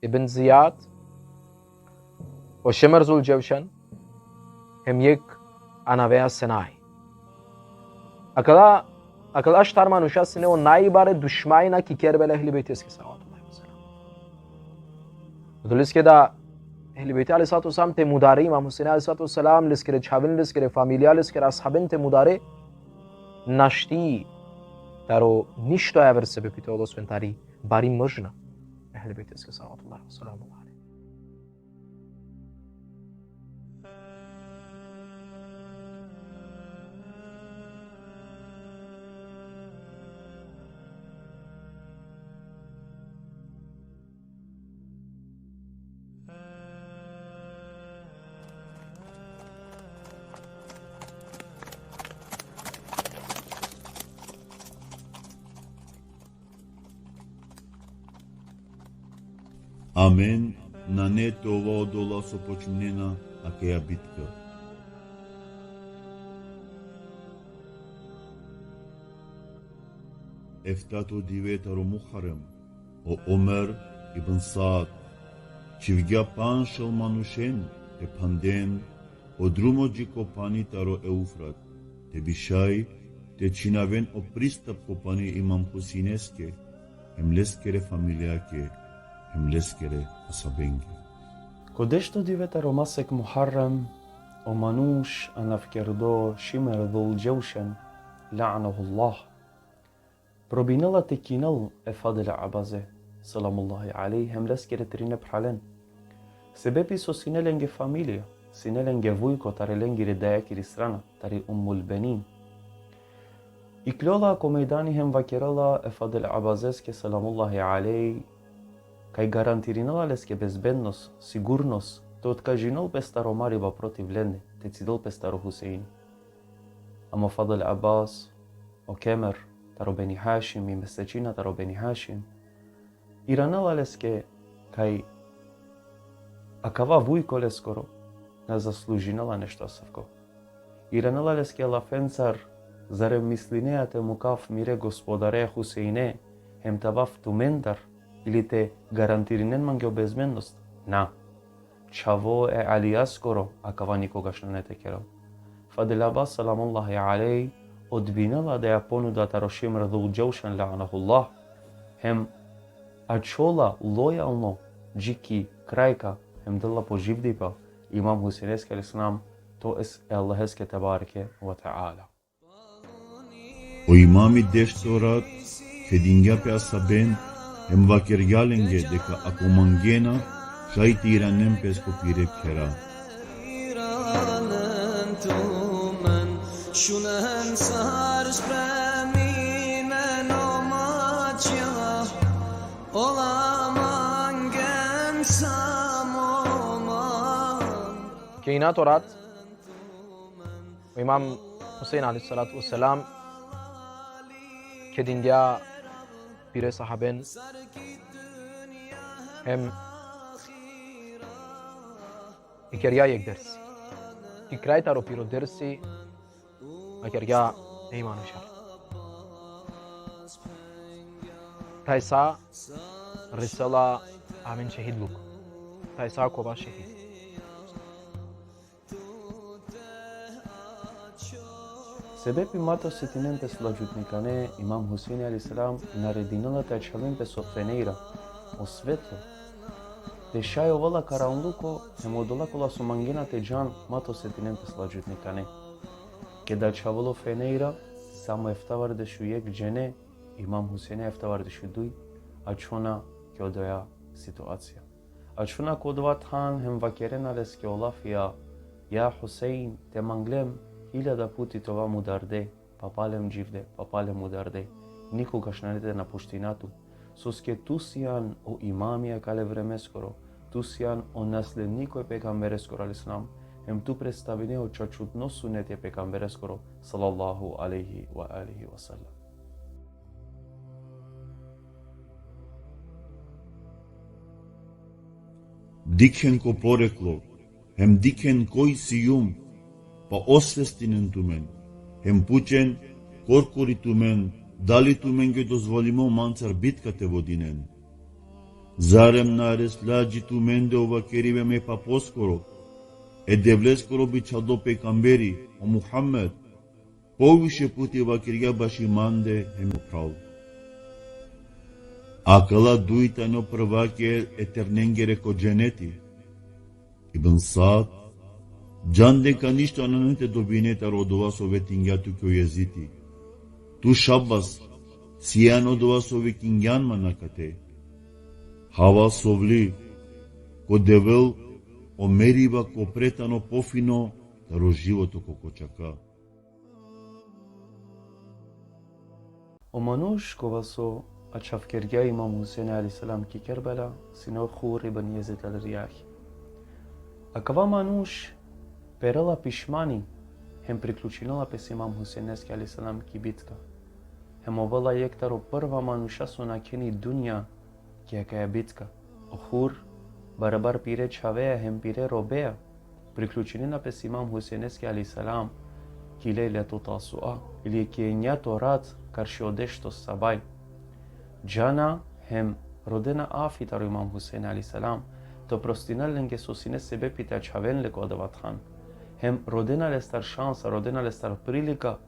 Ibn Zijad, o Šemer Zuldževšen, hem jekh anavea Senai. Akala, akala štar manuša sine o najbare dušmajna ki Kerbela Ehli Bejteske, salavatullahi ve selam. Odoleske da Ehli Bejti alejhi salatu ve selam te mudare, Imam Husein alejhi salatu ve selam, leskere čhaven, leskere familija, leskere ashaben te mudare, našti taro ništo javer sebepi te ovel osven tari bari mržnja Ehli Bejteske, salawatullahi ve selamuhu alejhi. Amen nane te ova odola so počminena akaja bitka. Eftato dive taro Muharrem, o Omer ibn Saad čhivgja panšel manušen te phanden o drumo dži ko pani taro Eufrat, te bi šaj te čhinaven o pristap ko pani Imam Huseineske, hem leskere familijake, hem leskere asabenge. Ko dešto dive taro masek Muharrem, o manuš anavkerdo Šimer Dhul Dževšen, la'anahullah, probinela te kinel e Fadil Abaze, selamullahi alejhi, hem leskere trine phralen. Sebepi so sine lenge familija, sine lenge vujko tari lengiri dajakiri strana, tari Ummul Benin. Ikljola ko mejdani hem vakerela e Fadil Abazeske, selamullahi alejhi, kaj garantirinela leske bezbednost, sigurnost, te otkažinel pes taro mariba protiv lende, te cidel pes taro Husein. Ama Fadil Abaz, o kemer taro Beni Hašim, i mesečina taro Beni Hašim, iranela leske kaj akava vujko leskoro na zaslužinela nešto asavko. Iranela leske lafencar: zarem mislinea te mukav mire gospodare Huseine, hem te avav tumendar, ili te garantirinen mange o bezbednost? Na. Čhavo e Alijaskoro akava nikogaš nane te kerel. Fadil Abaz, selamullahi alejhi, odbinela daja ponuda taro Šimer Dhul Dževšen, la'anahullah, hem ačhola lojalno dži ki krajka, hem dela po dživdipa Imam Huseineske alejhi selam, to jest e Allaheske tebareke ve teala. O imami dešto rat kedingja pe asaben, hem vakergja lenge deka ako mangena, šaj te iranen pes ko pire khera. Ke inato rat, o Imam Husein alejhi salatu ve selam kedingja pire sahaben hem ikergja jekh dersi. Ki kraj taro piro dersi vakergja e manušar: tajsa resela amen šehidluk. Tajsa ka ova šehid. Sebepi ma te osetinen pes ladžutnikane, Imam Huseini alejhi selam naredinela te ačhaven pes o fenejra, o svetlo, te šaj ovela karanluko, hem odola kola so mangena te džan ma te osetinen pes ladžutnikane. Keda ačhavela o fenejra, samo eftavardeš u jekh džene, Imam Huseini eftavardeš u duj, ačhona ki odoja situacija. Ačhona ko odova than hem vakerena leske o lafija: ja Husein, te manglem hiljada puti te ova mudarde, pa palem dživde, pa palem mudarde, nikogaš nane te napuština tu. Soske tu sian o imami akale vremeskoro, tu sian o nasledniko e pejgambereskoro alejhi selam, hem tu predstavine o čačutno suneti e pejgambereskoro, sallallahu alejhi ve alihi ve sellem. Dikhen ko poreklo, hem dikhen koj sijum, pa osvestinen tumen, hem pučen korkori tumen, dali tumenge dozvolimo mancar bitka te vodinen. Zarem na resla dži tumende o vakeribe me paposkoro, e Devleskoro bičhaldo pejgamberi, o Muhammed, poviše puti vakergja baši mande hem o phral. Akala duj tane o prvake e ternengere ko dženeti. Ibn Sad, džan deka ništo nane te dobine taro odova so vetingja tuke o Jezidi. Tu šabas, sijan odova so vikingjan man akate. Hava sovli, ko Devel o meriba ko pre tano pofino taro životo ko kočaka. O manuš kova so ačhavkergja Imam Husein alejhi selam ki Kerbela, sine o Hur ibn Jezid al-Rijahi. Akava manuš perela pišmani, hem priključinela pes Imam Huseineske alejhi selam ki bitka. Hem ovela jekh taro prva manuša so nakhena i dunja ki akaja bitka. O Hur, barabar pire čhaveja hem pire robeja, priključinena pes Imam Huseineske alejhi selam ki Lejletu Tasua, ili ki enjato rat karši o dešto Savaj. Džana hem rodena afi taro Imam Husein alejhi selam, te oprostinel lenge so sine sebepi te ačhaven le ko adava than. Hem rodena lestar šansa, rodena lestar prilika,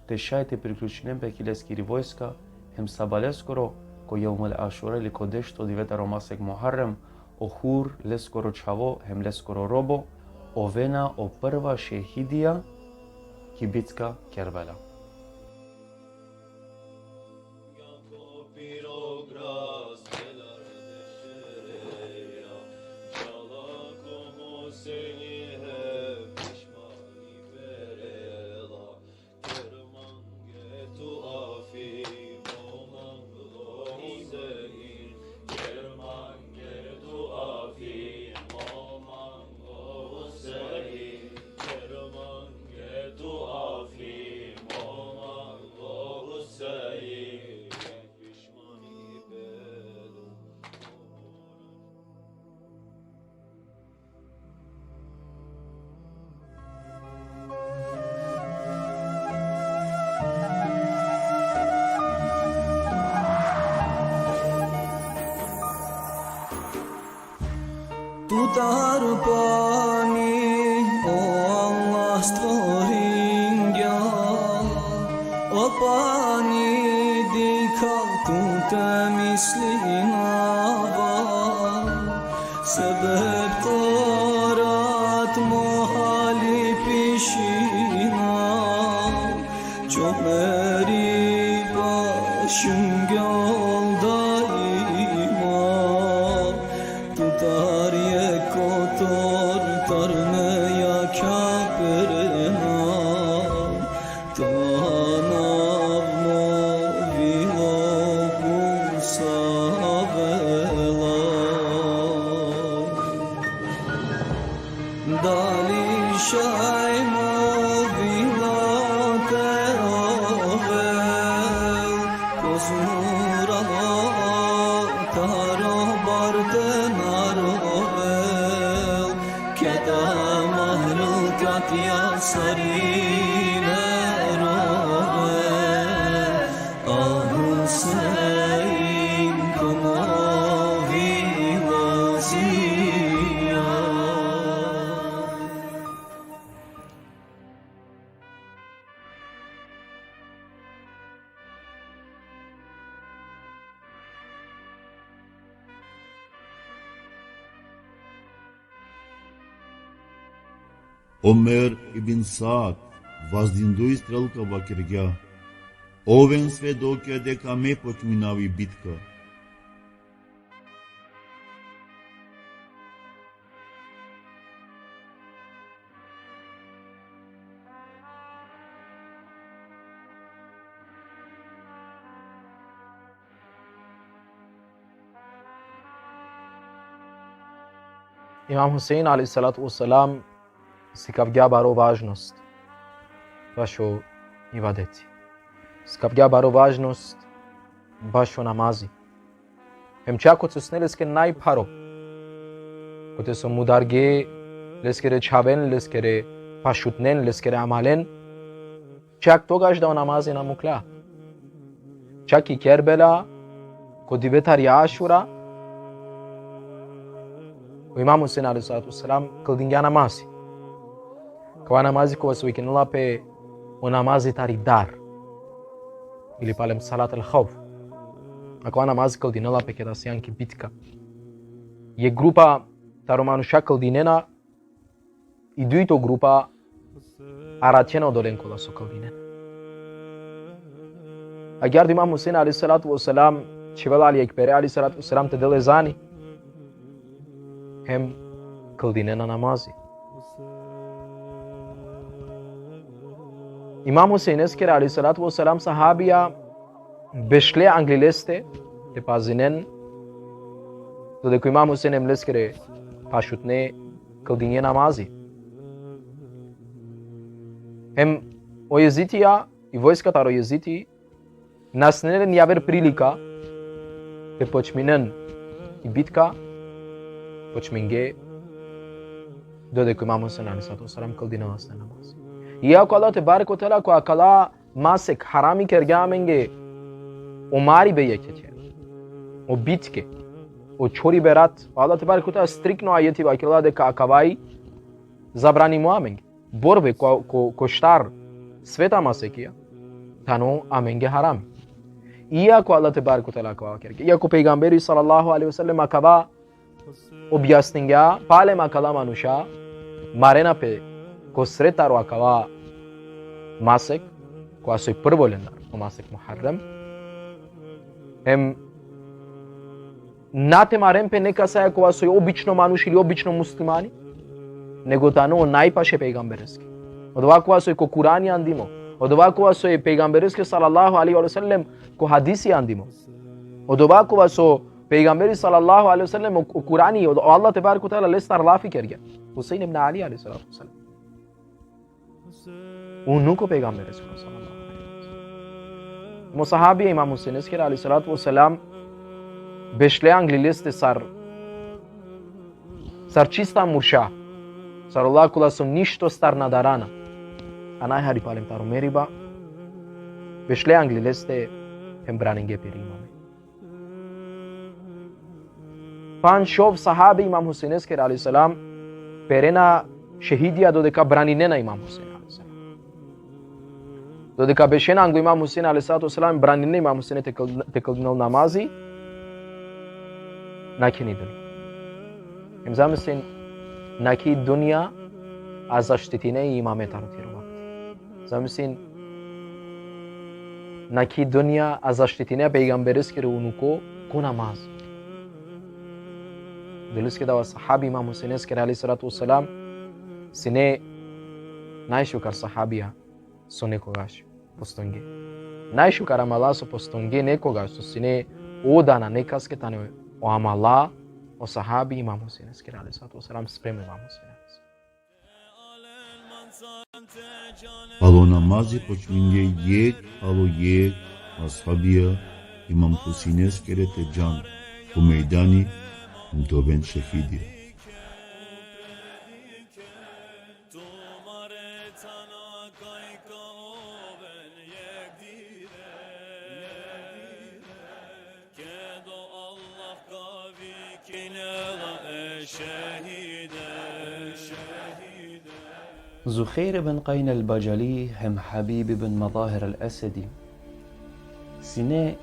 te šaj te priključinen pe ki leskiri vojska, hem sabaleskoro, ko Jevmul Ašura ili ko dešto dive taro masek Muharrem, o Hur, leskoro čhavo, hem leskoro robo, ovena o prva šehidija ki bitka Kerbela. Tutar pani, o Allah, stvoringja, o pani, dikhav tute mislinava, sebep torat mo hali pišina, čomeri pašum gjol daima, tutar jekh kotor tar me jakha perna, tanav mo vilo busavela. Dali šaj mo vilo te ovel, ko zmuralo taro bar te na rovel, keda mahlukatja sarine rovel. A Husein ko mo vilo sija. Omer ibn Saad, vazdinduj strelka, vakergja: Oven svedokja deka me počminav i bitka. Imam Husein alejhi salatu ve selam sikavgja baro važnost bašo ibadeti. Sikavgja baro važnost bašo namazi. Hem čak kote so sine leske najpharo, kote so mudarge leskere čhaven, leskere pašutnen, leskere amalen, čak togaš da o namazi na mukla. Čak i Kerbela, ko dive tari Ašura, o Imam Husein alejhi salatu ve selam kldingja namazi. Kava namazi kova so vikinela pe o namazi tari dar, ili palem salat al-havf. Akava namazi kldinela pe keda sian ki bitka. Jekh grupa taro manuša kldinena, i dujto grupa araćena odolen kola so kldinena. Agjaar Imam Husein alejhi salatu ve selam čhivela ali jekh pere alejhi salatu ve selam te del ezani, hem kldinena namazi. Imam Huseineskere alejhi salatu ve selam sahabija bešle angli leste te pazinen, dodeka o Imam Husein hem leskere pašutne kldinđe namazi. Hem o Jezitija, i vojska taro Jeziti, na sine len javer prilika te počminen i bitka, počmingje dodeka o Imam Husein alejhi salatu ve selam kldinela leste namazi. Iako Allah tebareke ve teala ko akala masek harami kergja amenge o maribe jekh jekhe, o bitke, o čhoribe rat, Allah tebareke ve teala striktno ajeti vakerela deka akavaj zabranimo amenge. Borbe ko, ko, ko štar sveta masekija, tano amenge harami. Iako Allah tebareke ve teala akava kergja, iako pejgamberi sallallahu alejhi ve sellem akava objasningja, palem akala manuša marena pe ko sred taro akava masek, kova soj prvo lendar, o masek Muharrem. Hem na te maren pe nekasaja kova soj obično manuš ili obično muslimani, nego tano najpaše pejgambereske. Odova kova soj ko Kurani andimo. Odova kova soj pejgambereske sallallahu alejhi ve sellem ko hadisi andimo. Odova kova so pejgamberi sallallahu alejhi ve sellem o, o Kurani, o Allah tebareke ve teala lestar lafi kergja. Husein ibn Ali alejhi salatu ve selam. Unuko pejgamberesko sallallahu alejhi ve sellem. O sahabija Imam Huseineskere alejhi salatu ve selam bešle angli leste sar, sar čista murša. Sar ola kola so ništo star na darana. A najhari palem taro meriba. Bešle angli leste hem braningje peri imame. Pandž šov sahabe Imam Huseineskere alejhi selam perena šehidija dodeka braninena Imam Husein alejhi selam. Dodeka bešena ango Imam Husein alejhi salatu ve selam, braninena Imam Husein te kl-, te kldinel namazi, nakhena i dunja. Hem zamislin, nakhi i dunja a zaštitine i imame taro tiro vakti. Zamislin, nakhi i dunja a zaštitine pejgambereskere unuko ko namaz. Doleske dava sahabi Imam Huseineskere alejhi salatu ve selam sine najšukar sahabija so nekogaš postonge. Najšukar amala so postonge nekogaš so sine o dana nekaske tane o amala o sahabi Imam Huseineskere alejhi salatu ve selam sprema Imam Husein. Palo namazi počmingje jekh palo jekh ashabija Imam Huseineskere te džan ko mejdani hem te oven šehidija. Zuhejr ibn Kajn el-Badžali hem Habib ibn Madahir el-Esedi sine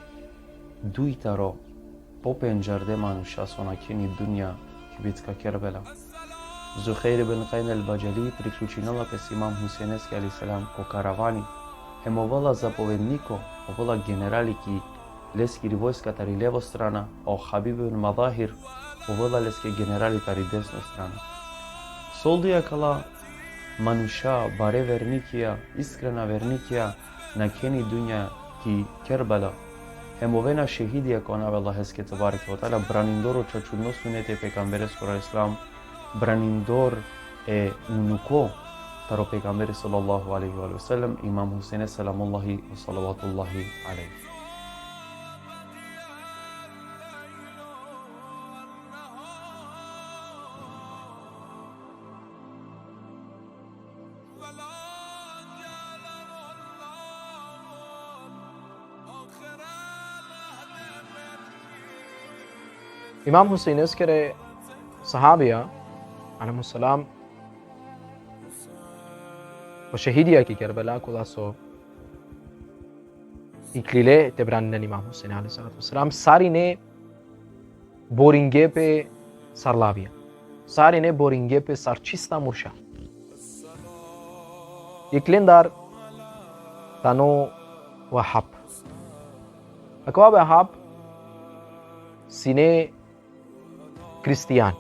duj taro popendžarde manuša so nakhena i dunja ki bitka Kerbela. Zuhejr ibn Kajn el-Badžali priključinela pes Imam Huseineske alejhi selam ko karavani, hem ovela zapovedniko, ovela generali ki leskiri vojska tari levo strana, o Habib ibn Madahir ovela leske generali tari desno strana. Solduj akala manuša, bare vernikija, iskrena vernikija, nakhena i dunja ki Kerbela, hem ovena šehidija ko anav e Allaheske tebareke ve teala, branindor o čačuno suneti e pejgambereskoro alejhi selam, branindor e unuko taro pejgamberi sallallahu alejhi ve sellem, Imam Huseine selamullahi ve salavatullahi alejhi. Imam Huseineskere sahabija, alejhimus selam, o šehidija ki Kerbela, kola so iklile te braninen Imam Husein alejhi salatu ve selam, sarine boringe pe sar lavija. Sarine boringe pe sar čista murša. Jekh lendar tano Vehab. Akava Vehab sine hristijan.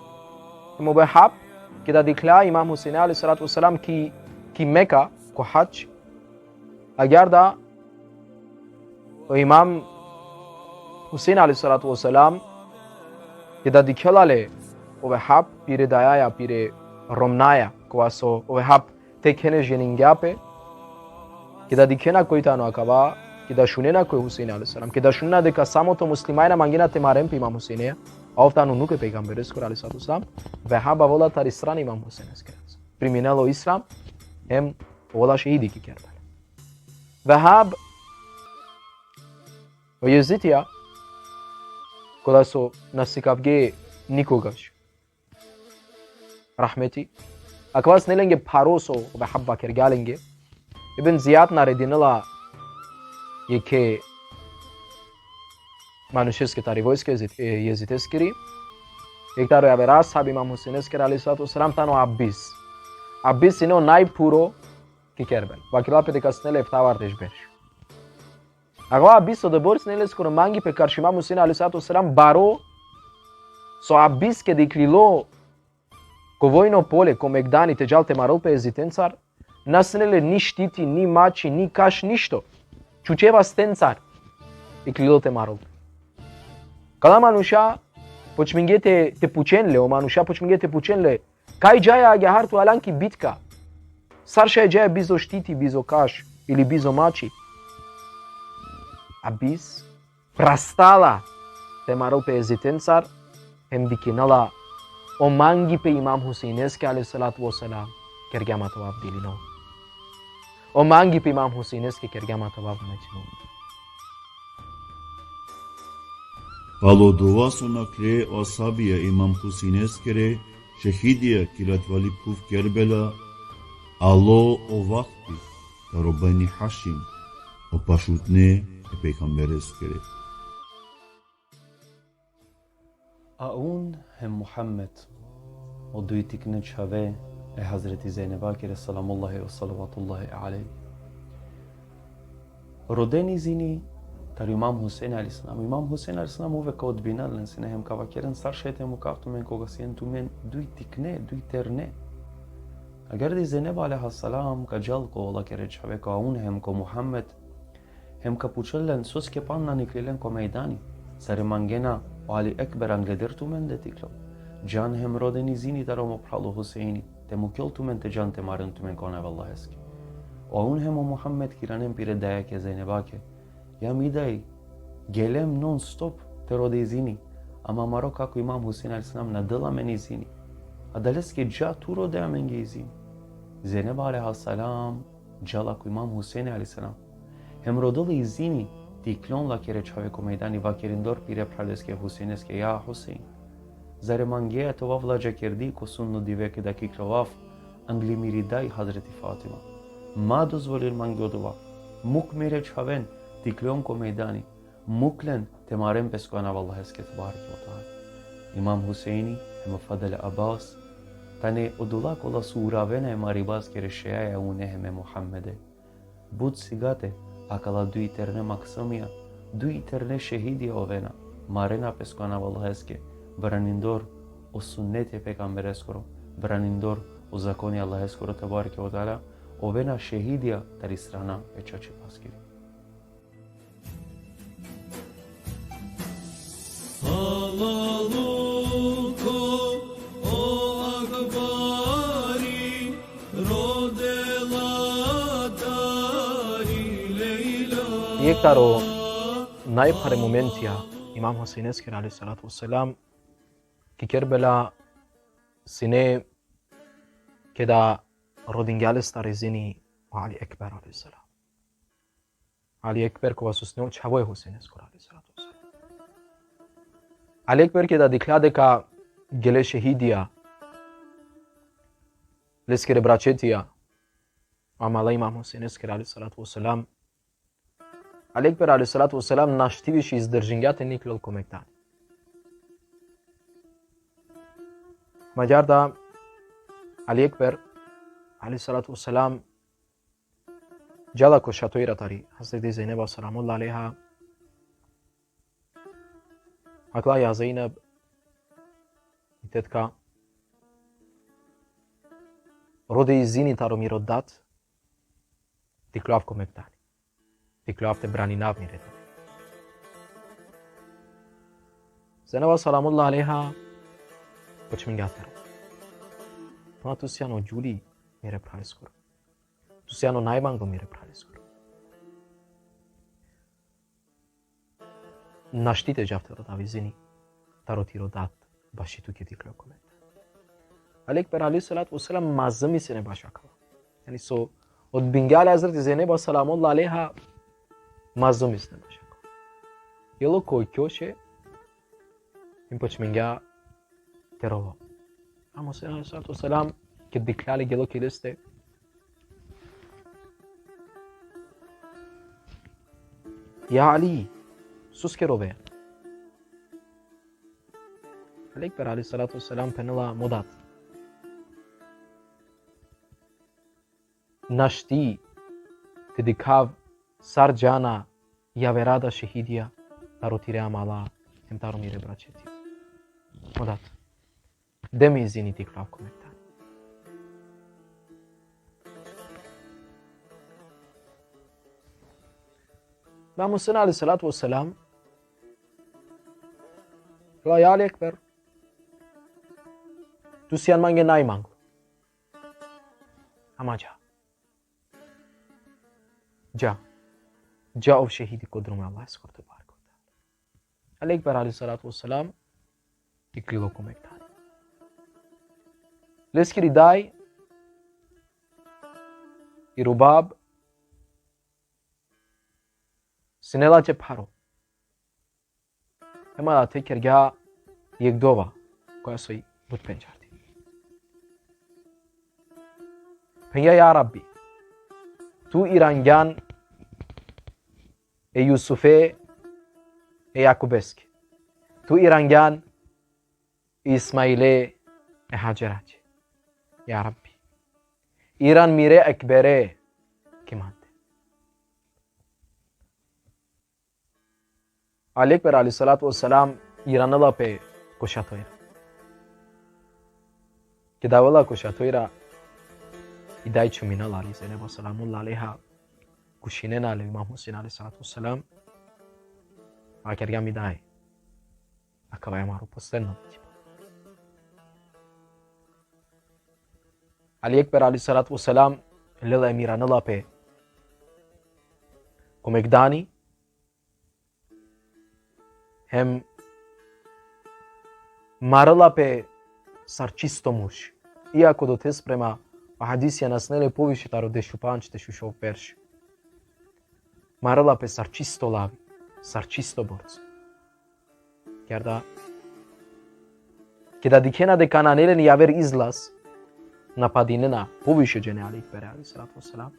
Hem o Vehab, keda dikhlja Imam Husein alejhi salatu ve selam ki, ki Meka, ko hadž, agjaar da o Imam Husein alejhi salatu ve selam, keda dikhela le o Vehab pire dajaja, pire romnjaja, kova so o Vehab tekhene ženingja pe, keda dikhena koj tano akava, keda šunena koj Husein alejhi selam, keda šunena deka samo to muslimanja mangena te maren pe Imam Huseineja, a ov tano unuk e pejgambereskoro alejhi salatu ve selam, Vehab avela tari strana Imam Huseineskere. Priminela o islam, hem ovela šehidi ki Kerbela. Vehab, o Jezitija, kola so na sikavge nikogaš rahmeti. Akava sine lenge pharo so o Vehab vakergja lenge. Ibn Zijad naredinela jekhe manušeske tari vojska Jezit-, e, Jeziteskiri, jekh taro javera ashabi Imam Huseineskere alejhi salatu ve selam tano Abis. Abis sine o najphuro ki Kerbela. Vakerela pe deka sine le eftavardeš berš. Akava Abis odobor sine leskoro mangipe karši Imam Husein alejhi salatu ve selam baro, so Abis keda iklilo ko vojno pole, ko megdani te džal te marel pe e Jezitencar, na sine le ni štiti, ni mači, ni kaš, ništo. Čuče vastencar iklilo te marel pe. Kala manuša počmingje te, te pučen le, o manuša počmingje te pučen le, kaj džaja agjaar tu alanki bitka? Sar šaj džaja bizo štiti, bizo kaš ili bizo mači? Abis prastala te marel pe e Jezitencar, hem vikinela: O mangipe Imam Huseineske alejhi salatu ve selam, kergjam ma te ovav dilino. O mangipe Imam Huseineske, kergjam ma te ovav mečino. Palo dova so nakhle o ashabija Imam Huseineskere šehidija ki ratvali phuv Kerbela, alo o vakti taro Beni Hašim, o pašutne e pejgambereskere. A un hem Muhammed, o duj tikne čhave e Hazreti Zejnebakere, selamullahi ve salavatullahi alejh, roden izini taro Imam Husein alejhi selam. Imam Husein alejhi selam uvek ka odbinel len sine hem ka vakeren: Sar šaj te mukav tumen koga sien tumen duj tikne, duj terne? Agjaar da i Zejneba alejha selam ka džal ko lakere čhave, ko aun hem ko Muhammed, hem ka pučel len: Soske pana na niklilen ko mejdani? Sar mangena o Ali Ekber angleder tumende te iklol? Džan hem roden izini taro mo phral o Huseini, te mukel tumen te džan te maren tumen ko anav e Allaheske. O aun hem o Muhammed ka iranen pire dajake Zejnebake: Ja mi daj, gelem non stop te rode izini, ama amaro kako Imam Husein alejhi selam na dela amen izini. Adaleske dža tu rode amenge izini. Zejneba alejha selam džala ko Imam Husein alejhi selam. Hem rodela izini te iklon lakere čhave ko mejdani, vakerindor pire phraleske Huseineske: Ja Husein, zar mangea te ovav ladžakerdi ko sudno dive keda ka iklovav angli miri daj Hazreti Fatima? Ma dozvolin mange odova. Muk mire čhaven te iklon ko mejdani. Muk len te maren pes ko anav e Allaheske tebareke ve teala. Imam Huseini hem o Fadl Abas tane odola kola so uravena e maribaskere šejaja e une hem e Muhammede. But sigate akala duj terne maksamija, duj terne šehidija ovena, marena pes ko anav e Allaheske, branindor o sunneti e pejgambereskoro, branindor o zakoni e Allaheskoro tebareke ve teala, ovena šehidija tari strana e čačipaskiri. Halaluko o Akbari rodela tari Lejla. Jekh taro najphare momentija Imam Huseineskere alejhi salatu ve selam ki Kerbela sine keda rodingja lestar izini o Ali Ekber alejhi selam. Ali Ekber kova so sine o čhavo e Huseineskoro alejhi salatu ve selam. Ali Ekber keda dikhlja deka gele šehidija leskere braćetija amala Imam Huseineskere alejhi salatu ve selam, Ali Ekber alejhi salatu ve selam našti više izdržingja te niklol ko Mekdan. Mađar da Ali Ekber alejhi salatu ve selam džala ko šatojra tari Hazreti Zejneba selamullah alejha. Akala: Ja Zejneb, i tetka, rode izini taro miro dat, te ikljav ko Mekdani. Te ikljav te braninav mire dat. Zejneba selamullah alejha počmingja te rova. Pa tu sian o džuli mire phraleskoro. Tu sian o najmanglo mire phraleskoro. Našti te džav te rodav izini taro tiro dat baši tuke te ikljol ko Mekdan. Ali Ekber alejhi salatu ve selam mazumi sine baš akava. Jani so odbingja le Hazreti Zejneba selamullah alejha, mazumi sine baš akava. Gelo ko kjoše, hem počmingja te rova. Imam Husein alejhi salatu ve selam, ked dikhlja le, gelo ki leste: Ja Ali, soske rove? Ali Ekber alejhi salatu ve selam phenela: Mo dat, našti te dikhav sar džana javera da šehidija taro tire amala hem taro mire braćeti. Mo dat, de mi izini te ikljav ko Mekdan. Imam Husein alejhi salatu ve selam: Ja Ali Ekber, tu sian mange najmanglo. Ama dža. Dža. Dža ov šehidi ko drumo e Allaheskoro tebareke ve teala. Ali Ekber alejhi salatu ve selam iklilo ko Mekdan. Leskiri daj i Rubab sine lačhe pharo. Hem adate kergja jekh dova, koja soj but pendžardi. Phengja: Ja Rabbi, tu irangjan e Jusufe e Jakubeske. Tu irangjan e Ismaile e Hadžeraće. Ja Rabbi, iran mire Ekbere ki mande. Ali Ekber alejhi salatu ve selam iranela pe ko šatojra. Keda avela ko šatojra, i daj čuminela, Ali Zejneba selamullah alejha, kušinena le Imam Husein alejhi salatu ve selam. Vakergja: Mi daj, akava i amaro posledno bičiba. Ali Ekber alejhi salatu ve selam lela hem iranela pe ko Mekdani, hem marela pe sar čisto murš. Iako dotes prema o hadisija na sine le poviše taro dešupandž, dešušov berš. Marela pe sar čisto lavi, sar čisto borco. Kerda, keda dikhena deka nane len javer izlaz, napadinena poviše džene Ali Ekbere alejhi salatu ve selam,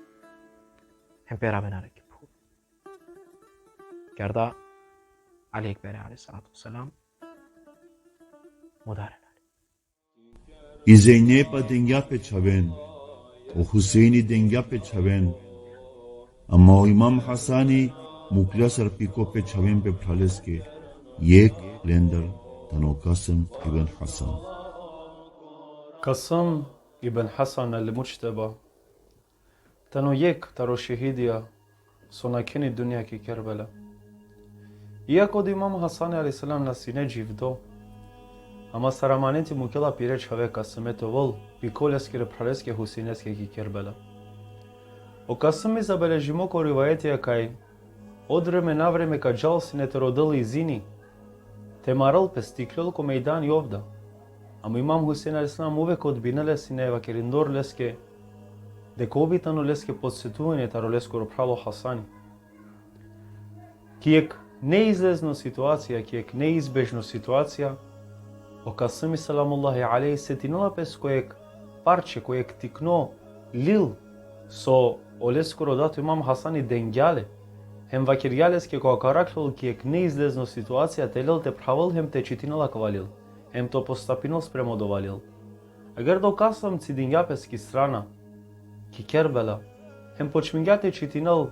hem peravena le ki phuv. Kerda, Ali Ekbere alejhi salatu ve selam mudarena le. I Zejnepa dengja pe čhaven, o Huseini dengja pe čhaven, ama o Imam Hasani muklja sar piko pe čhaven pe phraleske, jekh lendar tano Kasem ibn Hasan. Kasem ibn Hasan el-Mudžteba tano jekh taro šehidija so nakhena i dunja ki Kerbela. Iako o Imam Hasani alejhi selam na sine dživdo, ama sar amaneti mukela pire čhave Kaseme te ovel piko leskere phraleske Huseineske ki Kerbela. O Kasemi zabeležimo ko rivajetija kaj od vreme na vreme ka džal sine te rodel izini te marel pes, te iklol ko mejdani ovda. Ama Imam Husein alejhi selam uvek odbinela sine vakerindor leske deka ov bi tano leske podsetuvanje taro leskoro phral o Hasani. Ki jekh neizlezno situacija, ki jekh neizbežno situacija, o Kasemi selamullahi alejhi setinela pes ko jekh parče, ko jekh tikno lil so o leskoro dat o Imam Hasani dengja le, Hem vakergja leske ko akava akhlulo ki jekh neizlezno situacija te lel te phravel hem te čitinel akava lil, hem te postapinel sprema odova lil. Agjaar o Kasem cidingja pes ki strana, ki Kerbela, hem počmingja te čitinel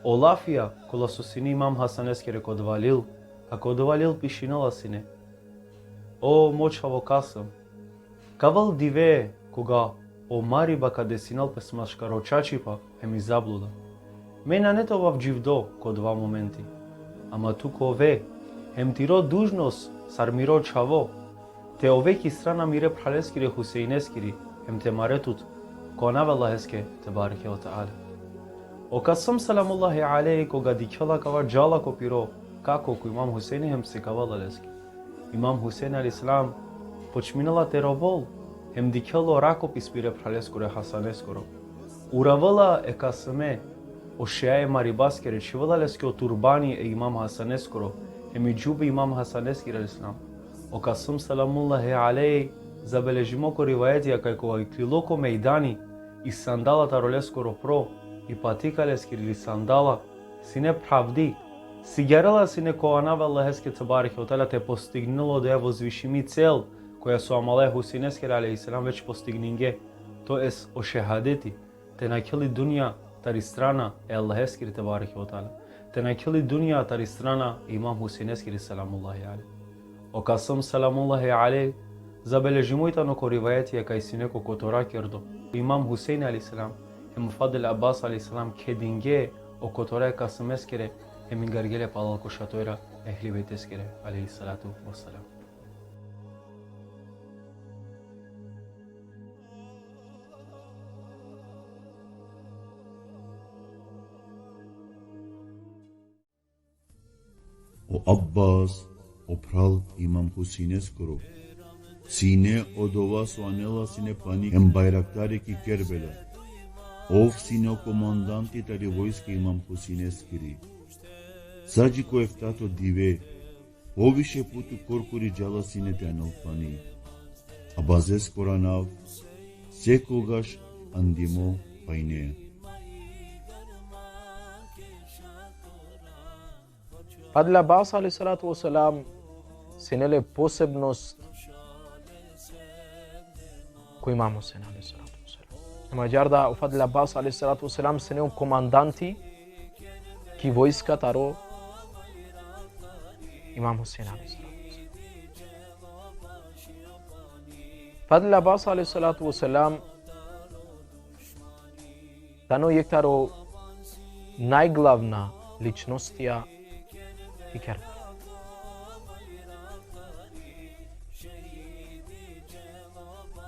o lafija kola so sine Imam Hasaneskere ko odova lil, a ko odova lil pišinela sine: O mo čhavo Kasem, ka avel dive koga o mariba ka desinel pes maškaro čačipa hem i zabluda. Me nane te ovav dživdo ko odova momenti. Ama tu ka ove, hem tiro dužnost sar miro čhavo, te ove ki strana mire phraleskiri Huseineskiri, hem te mare tut ko anav e Allaheske tebareke ve teala. O Kasem selamullahi alejhi koga dikhela kava, džala ko piro kako, ko Imam Huseini, hem sikavela leske. Imam Husein alejhi selam počminela te rovel, hem dikhela o rakopis pire phraleskoro, Hasaneskoro. Uravela e Kaseme o šeja e maribaskere, čhivela leske o turbani e Imam Hasaneskoro, hem i džubi Imam Hasaneskiri alejhi selam. O Kasem selamullahi alejhi, zabeležimo ko rivajeti, kaj koga iklilo ko mejdani, i sandala taro leskoro pro, i patika leskiri, i sandala, sine phravdi, sigjarela sine ko anav e Allaheske tebareke ve teala te postignel odoja vozvišimi cel, koja so amala e Huseineskere alejhi selam već postigninge, to jest o šehadeti, te nakhel i dunja tari strana e Allaheskiri tebareke ve teala, te nakhel i dunja tari strana e Imam Huseineskiri selamullahi alejhi. O Kasem selamullahi alejhi, zabeležimo i tano ko rivajeti kaj sine ko kotora kerdo. Imam Huseini alejhi selam hem Fadl Abbas alejhi selam kedinge o kotora e Kasemeskere, hem ingargje le palal ko šatora e Ehli Bejteskere alejhi salatu ve selam. O Abbas, o phral Imam Huseineskoro, sine odova so anela sine pani hem bajraktari ki Kerbela. Ov sine o komandanti tari vojska Imam Huseineskiri. Sa dži ko eftato dive, poviše puti korkori džala sine te anel pani. Abbaseskoro anav sekogaš andimo pajne. Fadl Abbas alejhi salatu ve selam sine le posebnost ko Imam Husein alejhi salatu ve selam. Hem agjaar da o Fadl Abbas alejhi salatu ve selam sine o komandanti ki vojska taro Imam Husein alejhi salatu ve selam. Fadl Abbas alejhi salatu ve selam tano jekh taro najglavna ličnostija ki Kerbela.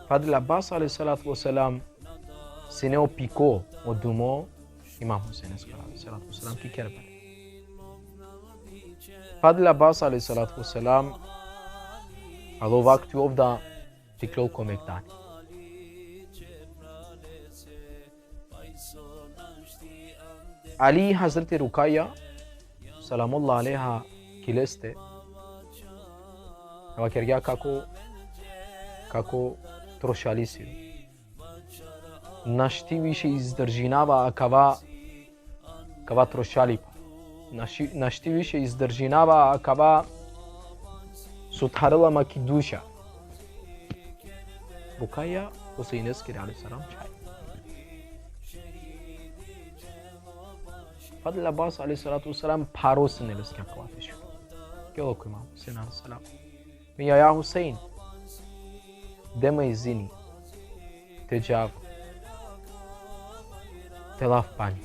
Fadl Abbas alejhi salatu ve selam sine o piko, o dumo Imam Huseineskoro alejhi salatu ve selam ki Kerbela. Fadl Abbas alejhi salatu ve selam, alo vakti ov da te iklol ko mejdani. Ali, Hazreti Rukaja, selamullah alejha, ki leste, vakergja kako, kako trošali si. Našti više izdržinava akava, kava trošalipa. Našti, našti više izdržinava akava so tharela ma ki duša. Rukaja, Huseineskiri alejhi selam čhaj. Fadl Abbas alejhi salatu ve selam pharo sine leske akava te šunel. Gelo ko Imam Husein alejhi selam. Phenela: Ja Husein, de ma izini te džav te lav pani.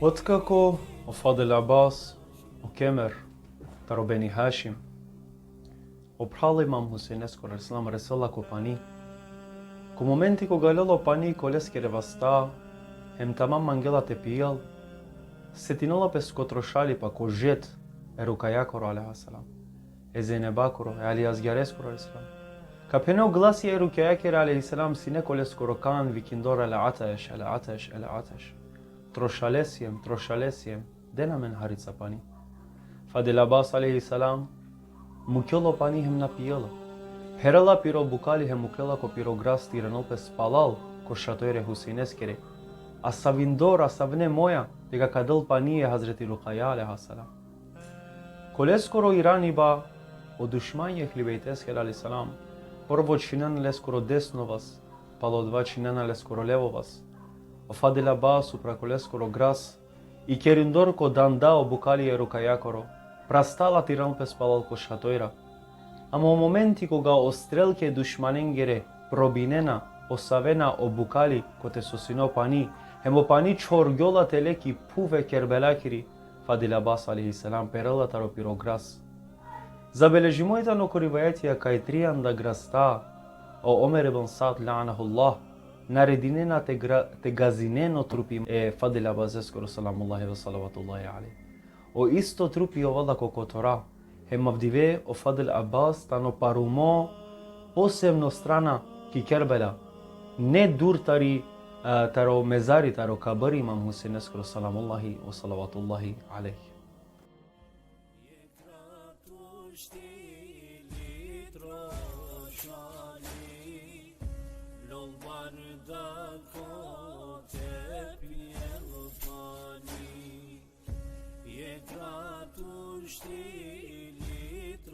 Otkako o Fadl Abbas, o kemer taro Beni Hašim, o phral Imam Huseineskoro alejhi selam, resela ko pani, ko momenti koga lela o pani ko leskere vasta, hem tamam mangela te pijel, setinela pes ko trošalipa, ko žet e Rukajakoro alejha selam, e Zejnebakoro, e Ali Azgjareskoro alejhi selam. Ka phenel o glasi e Rukajakere alejhi selam sine ko leskoro kan vikindor: El-ataš, el-ataš, el-ataš. Trošale siem, trošale siem, den amen harica pani. Fadl Abbas alejhi selam mukela o pani hem na pijela. Pherela piro bukali hem mukela ko piro grasti, iranela pes palal ko šatori e Huseineskere. asavindor, asavne moja, deka ka del pani e Hazreti Rukaja alejha selam. Ko leskoro iraniba o dušmanja e Ehli Bejteskere alejhi selam, prvo čhinen leskoro desno vas, palo odova čhinen leskoro levo vas. O Fadil Abbas upra ko leskoro gras, ikerindor ko danda o bukali e Rukajakoro, prastala te iral pes palal ko šatojra. Ama o momenti koga o strelke e dušmanengere probinena, posavena o bukali kote so sine o pani, hem o pani čhorgjola tele ki phuv e Kerbelakiri, Fadil Abbas alejhi selam perela taro piro gras. Zabeležimo i tano ko rivajetija kaj trianda grasta o Omer ibn Sad, lanehullah, naredinena te gra-, te gazinen o trupi e Fadil Abbaseskoro, selamullahi ve salavatullahi alejh. O isto trupi ovela ko kotora, hem avdive o Fadil Abbas tano parumo posebno strana ki Kerbela, ne dur tari, e, taro mezari, taro kabri Imam Husejneskoro, selamullahi ve salavatullahi alejh.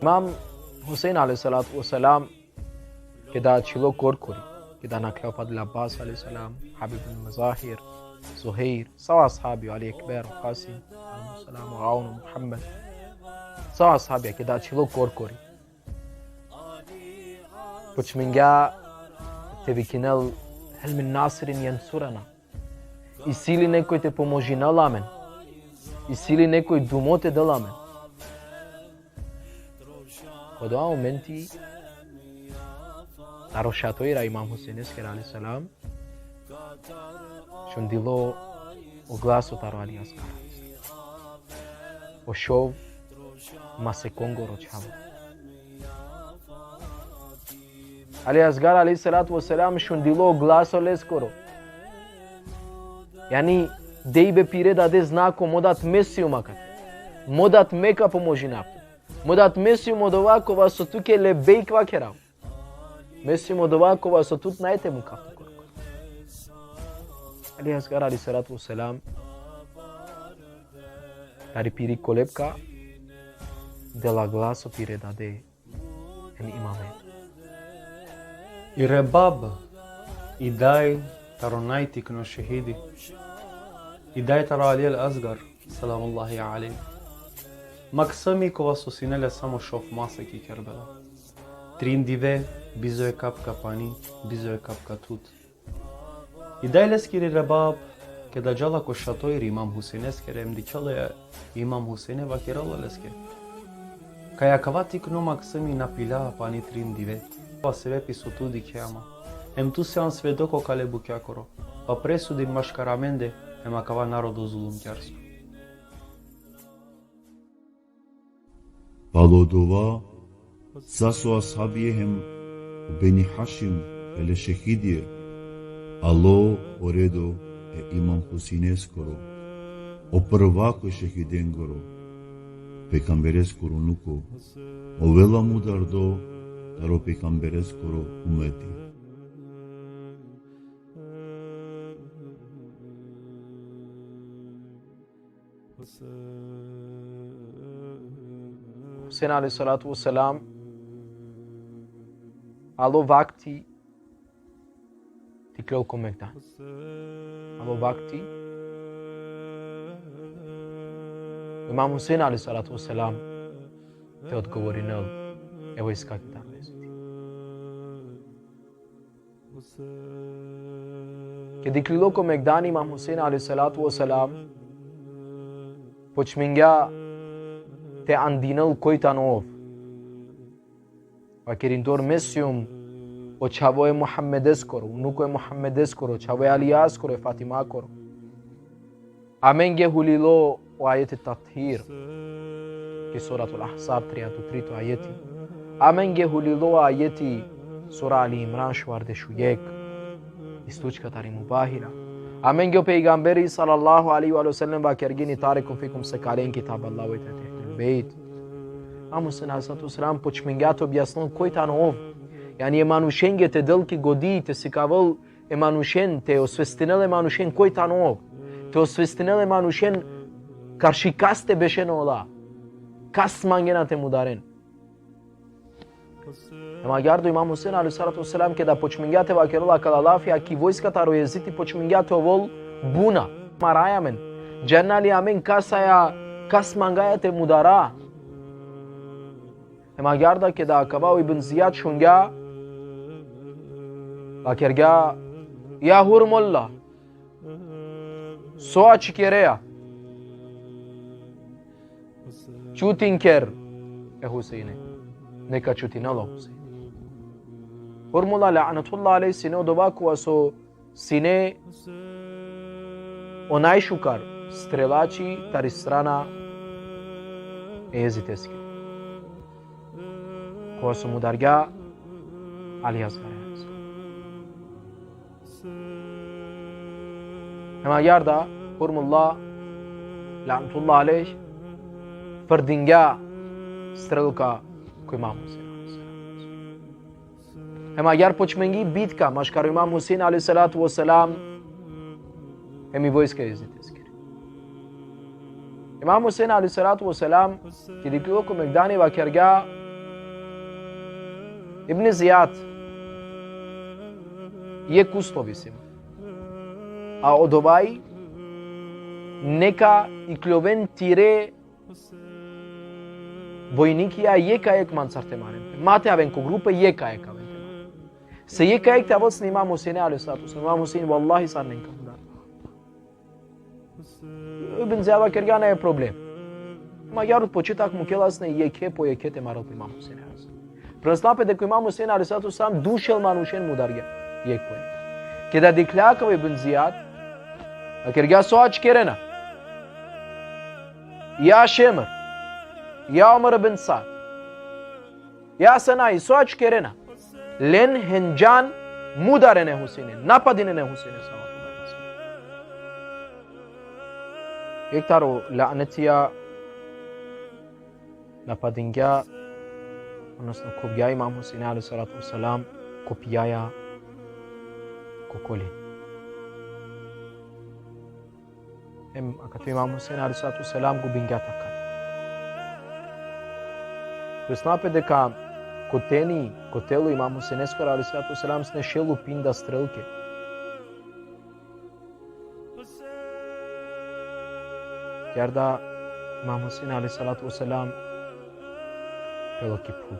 Imam Husein alejhi salatu ve selam, keda ačhilo korkori, keda nakhla o Fadil Abbas alejhi selam, Habib ibn Mazahir, Zuhair, sa o ashabi, Ali Ekber, Kasim, alejhi selam, o Aun, Muhammed, sa o ashabi, keda ačhilo korkori, počmingja te vikinel: "Hel min nasirin jensurena?" Isi li nekoj te pomožinel amen? Isi li nekoj dumo te del amen? Ko dova momenti, taro šatojra Imam Husejneskere alejhi selam, šundilo o glaso taro Ali Asgar. O šov masekongoro čhavo. Ali Asgar alejhi salatu ve selam šundilo o glaso leskoro. Jani, dejbe pire dade znako: "Mo dat me sijum akate. Mo dat me ka pomožinav tut. Mo dat me sijum odova kova so tuke lebejk vakerav. Me sijum odova kova so tut naj te mukav tu korkori." Ali Asgar alejhi salatu ve selam, tari piri kolebka, dela glaso pire dade hem imame. I Rebab, i daj taro najtikno šehidi, i daj taro Ali el Asgar, selamullahi alejh, maksumi kova so sine le samo šov masek ki Kerbela. Trin dive, bizo e kapka pani, bizo e kapka tut. I daj leskiri Rebab, keda džala ko šatojri Imam Husejneskere, em dikhela e Imam Husejne, vakerela leske: "Kaj akava tikno maksumi na pila pani trin dive. Pa sebepi so tu dikhea ma. Em tu sian svedoko kale bukjakoro. Pa presudin maškar amende, em akava narodo zulumkjarsko." Palo dova, sa so ashabije hem o Beni Hašim hele šehidije, alo o redo e Imam Husejneskoro, o prvako e šehidengoro, pejgambereskoro unuko, ovela mudardo taro pejgambereskoro umeti. Husein alejhi salatu ve selam, alo vakti te iklol ko megdan. Alo vakti Imam Husein alejhi salatu ve selam te odgovorinel e vojskake taro leste. Keda iklilo ko megdani Imam Husein alejhi salatu ve selam, počmingja te andinel koj tano ov. Vakerindor: "Me sijum o čhavo e Muhammedeskoro, unuko e Muhammedeskoro, čhavo e Alijaskoro, e Fatimakoro." Amenge hulilo o ajeti Tathir, ki Suratul Ahzab, trianda u trito ajeti. Amenge hulilo o ajeti Sura Ali Imran, šovardeš u jekh, istučka tari Mubahila. Amenge o pejgamberi sallallahu alejhi ve sellem vakergini: "Tarekun fikum sekalen kitaballahi ve tehtehtul bejt." Imam Husein alejhi salatu ve selam počmingja te objasnel koj tano ov. Jani e manušenge te del ki godi, te sikavel e manušen, te osvestinel e manušen koj tano ov, te osvestinel e manušen karši kaste bešen ola, kas mangena te mudaren. Em agjaar da o Imam Husein alejhi salatu ve selam keda počmingja te vakerel akala lafija ki vojska taro Jezidi, počmingja te ovol buna. Maraja amen. Džanena li amen kasaja, kas mangaja te mudara. Em agjaar da keda akava o Ibn Zijad šungja, vakergja: Ja Hurmullah, so ačikereja? Čutin ker e Huseine. Neka čutinel o Husein. Hurmullah, lanetullah alejh, sine odova kova so sine o najšukar strelači tari strana e Jezideskiri, kova so mudargja Ali Asgare. Em agjaar da Hurmullah, lanetullah alejh, frdingja strelka ko Imam Husein. Em agjaar počmingi bitka maškar o Imam Husein alejhi salatu ve selam em i vojska e Jezideskiri. Imam Husein alejhi salatu ve selam, keda iklilo ko megdani, vakergja: Ibn Zijad, jekh uslovi si ma. A odova i, neka ikljoven tire vojnikija jekh a jekh mancar te maren. Ma te aven ko grupe, jekh a jekh aven te maren. Se jekh a jekh te avel sine Imam Huseine alejhi salatu ve selam. Imam Husein, vallahi, sar nen ka mudar. Ibn Zijad vakergja: Nane problem. Em agjaar od početak mukela sine jekhe po jekhe te marel pe Imam Husein alejhi salatu ve selam. Prenesla pe deka o Imam Husein alejhi salatu ve selam dušel manušen mudargja jekh po jekh. Keda dikhlja akava o Ibn Zijad, vakergja: So ačkerena? Ja Šemr, ja Omer ibn Sad, ja Senai, so ačkerena? Len hendžan, mudaren e Huseine, napadinen e Huseine, sallallahu alejhi ve sellem. Jekh taro lanetija, napadingja, odnosno kuvgja Imam Husein alejhi salatu ve selam ko pijaja, ko kolin. Em akate Imam Husein alejhi salatu ve selam gubingja takat. Prenesla pe deka ko teni, ko telo Imam Huseineskoro alejhi salatu ve selam sine šel u pinda strelke. Agjaar da Imam Husein alejhi salatu ve selam pelo ki phuv.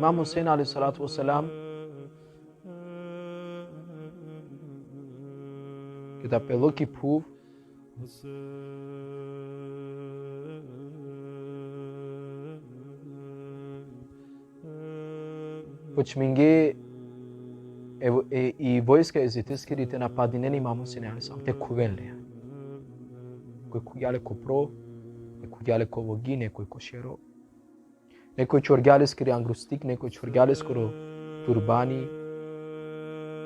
Imam Husein alejhi salatu ve selam, keda pelo ki phuv, počminge e, e, i vojska e Jezideskiri te napadinen e Imam Husein alejhi selam, te khuven le. Koj khuvgja le ko pro, koj khuvgja le ko vogi, nekoj ko šero. Nekoj čorgja leskiri angrustik, nekoj čorgja leskoro turbani,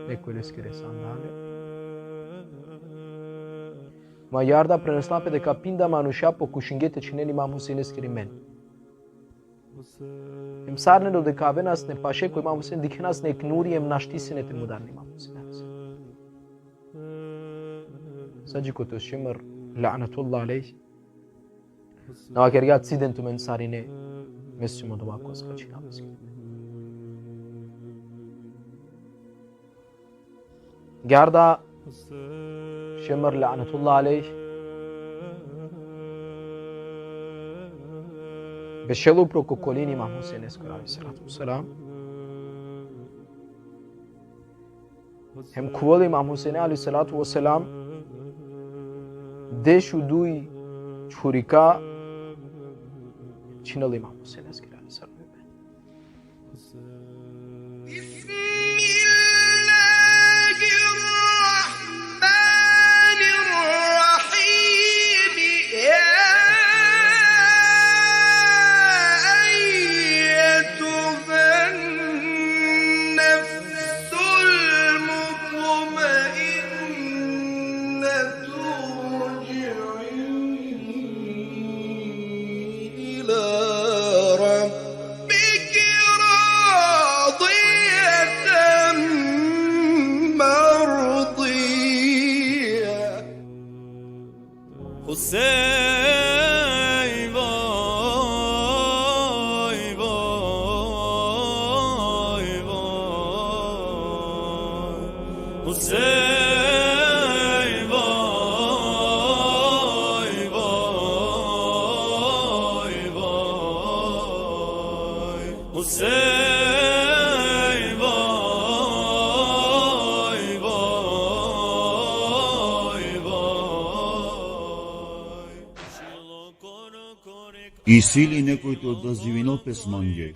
nekoj leskere sandale. Em agjaar da prenesla pe deka pinda manuša pokušinge te čhinen Imam Huseineskiri men. Em sarine deka avena sine paše ko Imam Husein, dikhena sine jekh nuri em našti sine te mudaren Imam Husein. Sa dži kote o Šemr, lanetullah alejh, na vakergja: Ciden tumen sarine, me sijum odova kova so ka čhinav leskiri men. Agjaar da Šemr, lanetullah alejh, bešel upro ko kolin Imam Huseineskoro alejhi salatu ve selam. Hem khuvela Imam Huseine alejhi salatu ve selam, dešuduj čhurika čhinela Imam Huseineskiri alejhi salatu ve selam. بسم الله الرحمن الرحيم. يا أيتها النفس المطمئنة. Sej, voj, voj, voj. Sej, voj, voj, voj. Isi li nekoj te odazivinel pes mange?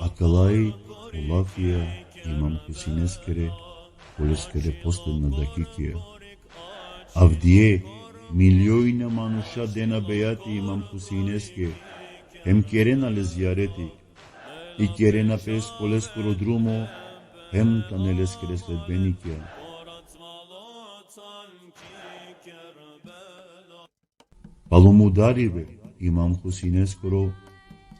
Akala i o lafija e Imam Husejneskere, koleskere posledna dakikija. Avdive, milijona manuša dena bejati e Imam Husejneske, hem kerena le zijareti, i kerena pes koleskoro drumo, hem tane leskere sledbenikija. Palo mudaribe e Imam Husejneskoro,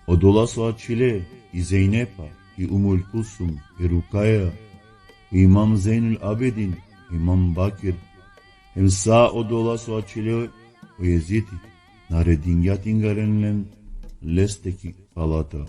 odola so ačhile, i Zejnepa, i Umul Kulsum, i Rukaja, i Imam Zejnul Abidin, i Imam Bakir, hem sa odola so ačhile, o Jezidi naredingja te ingaren len leste ki palata.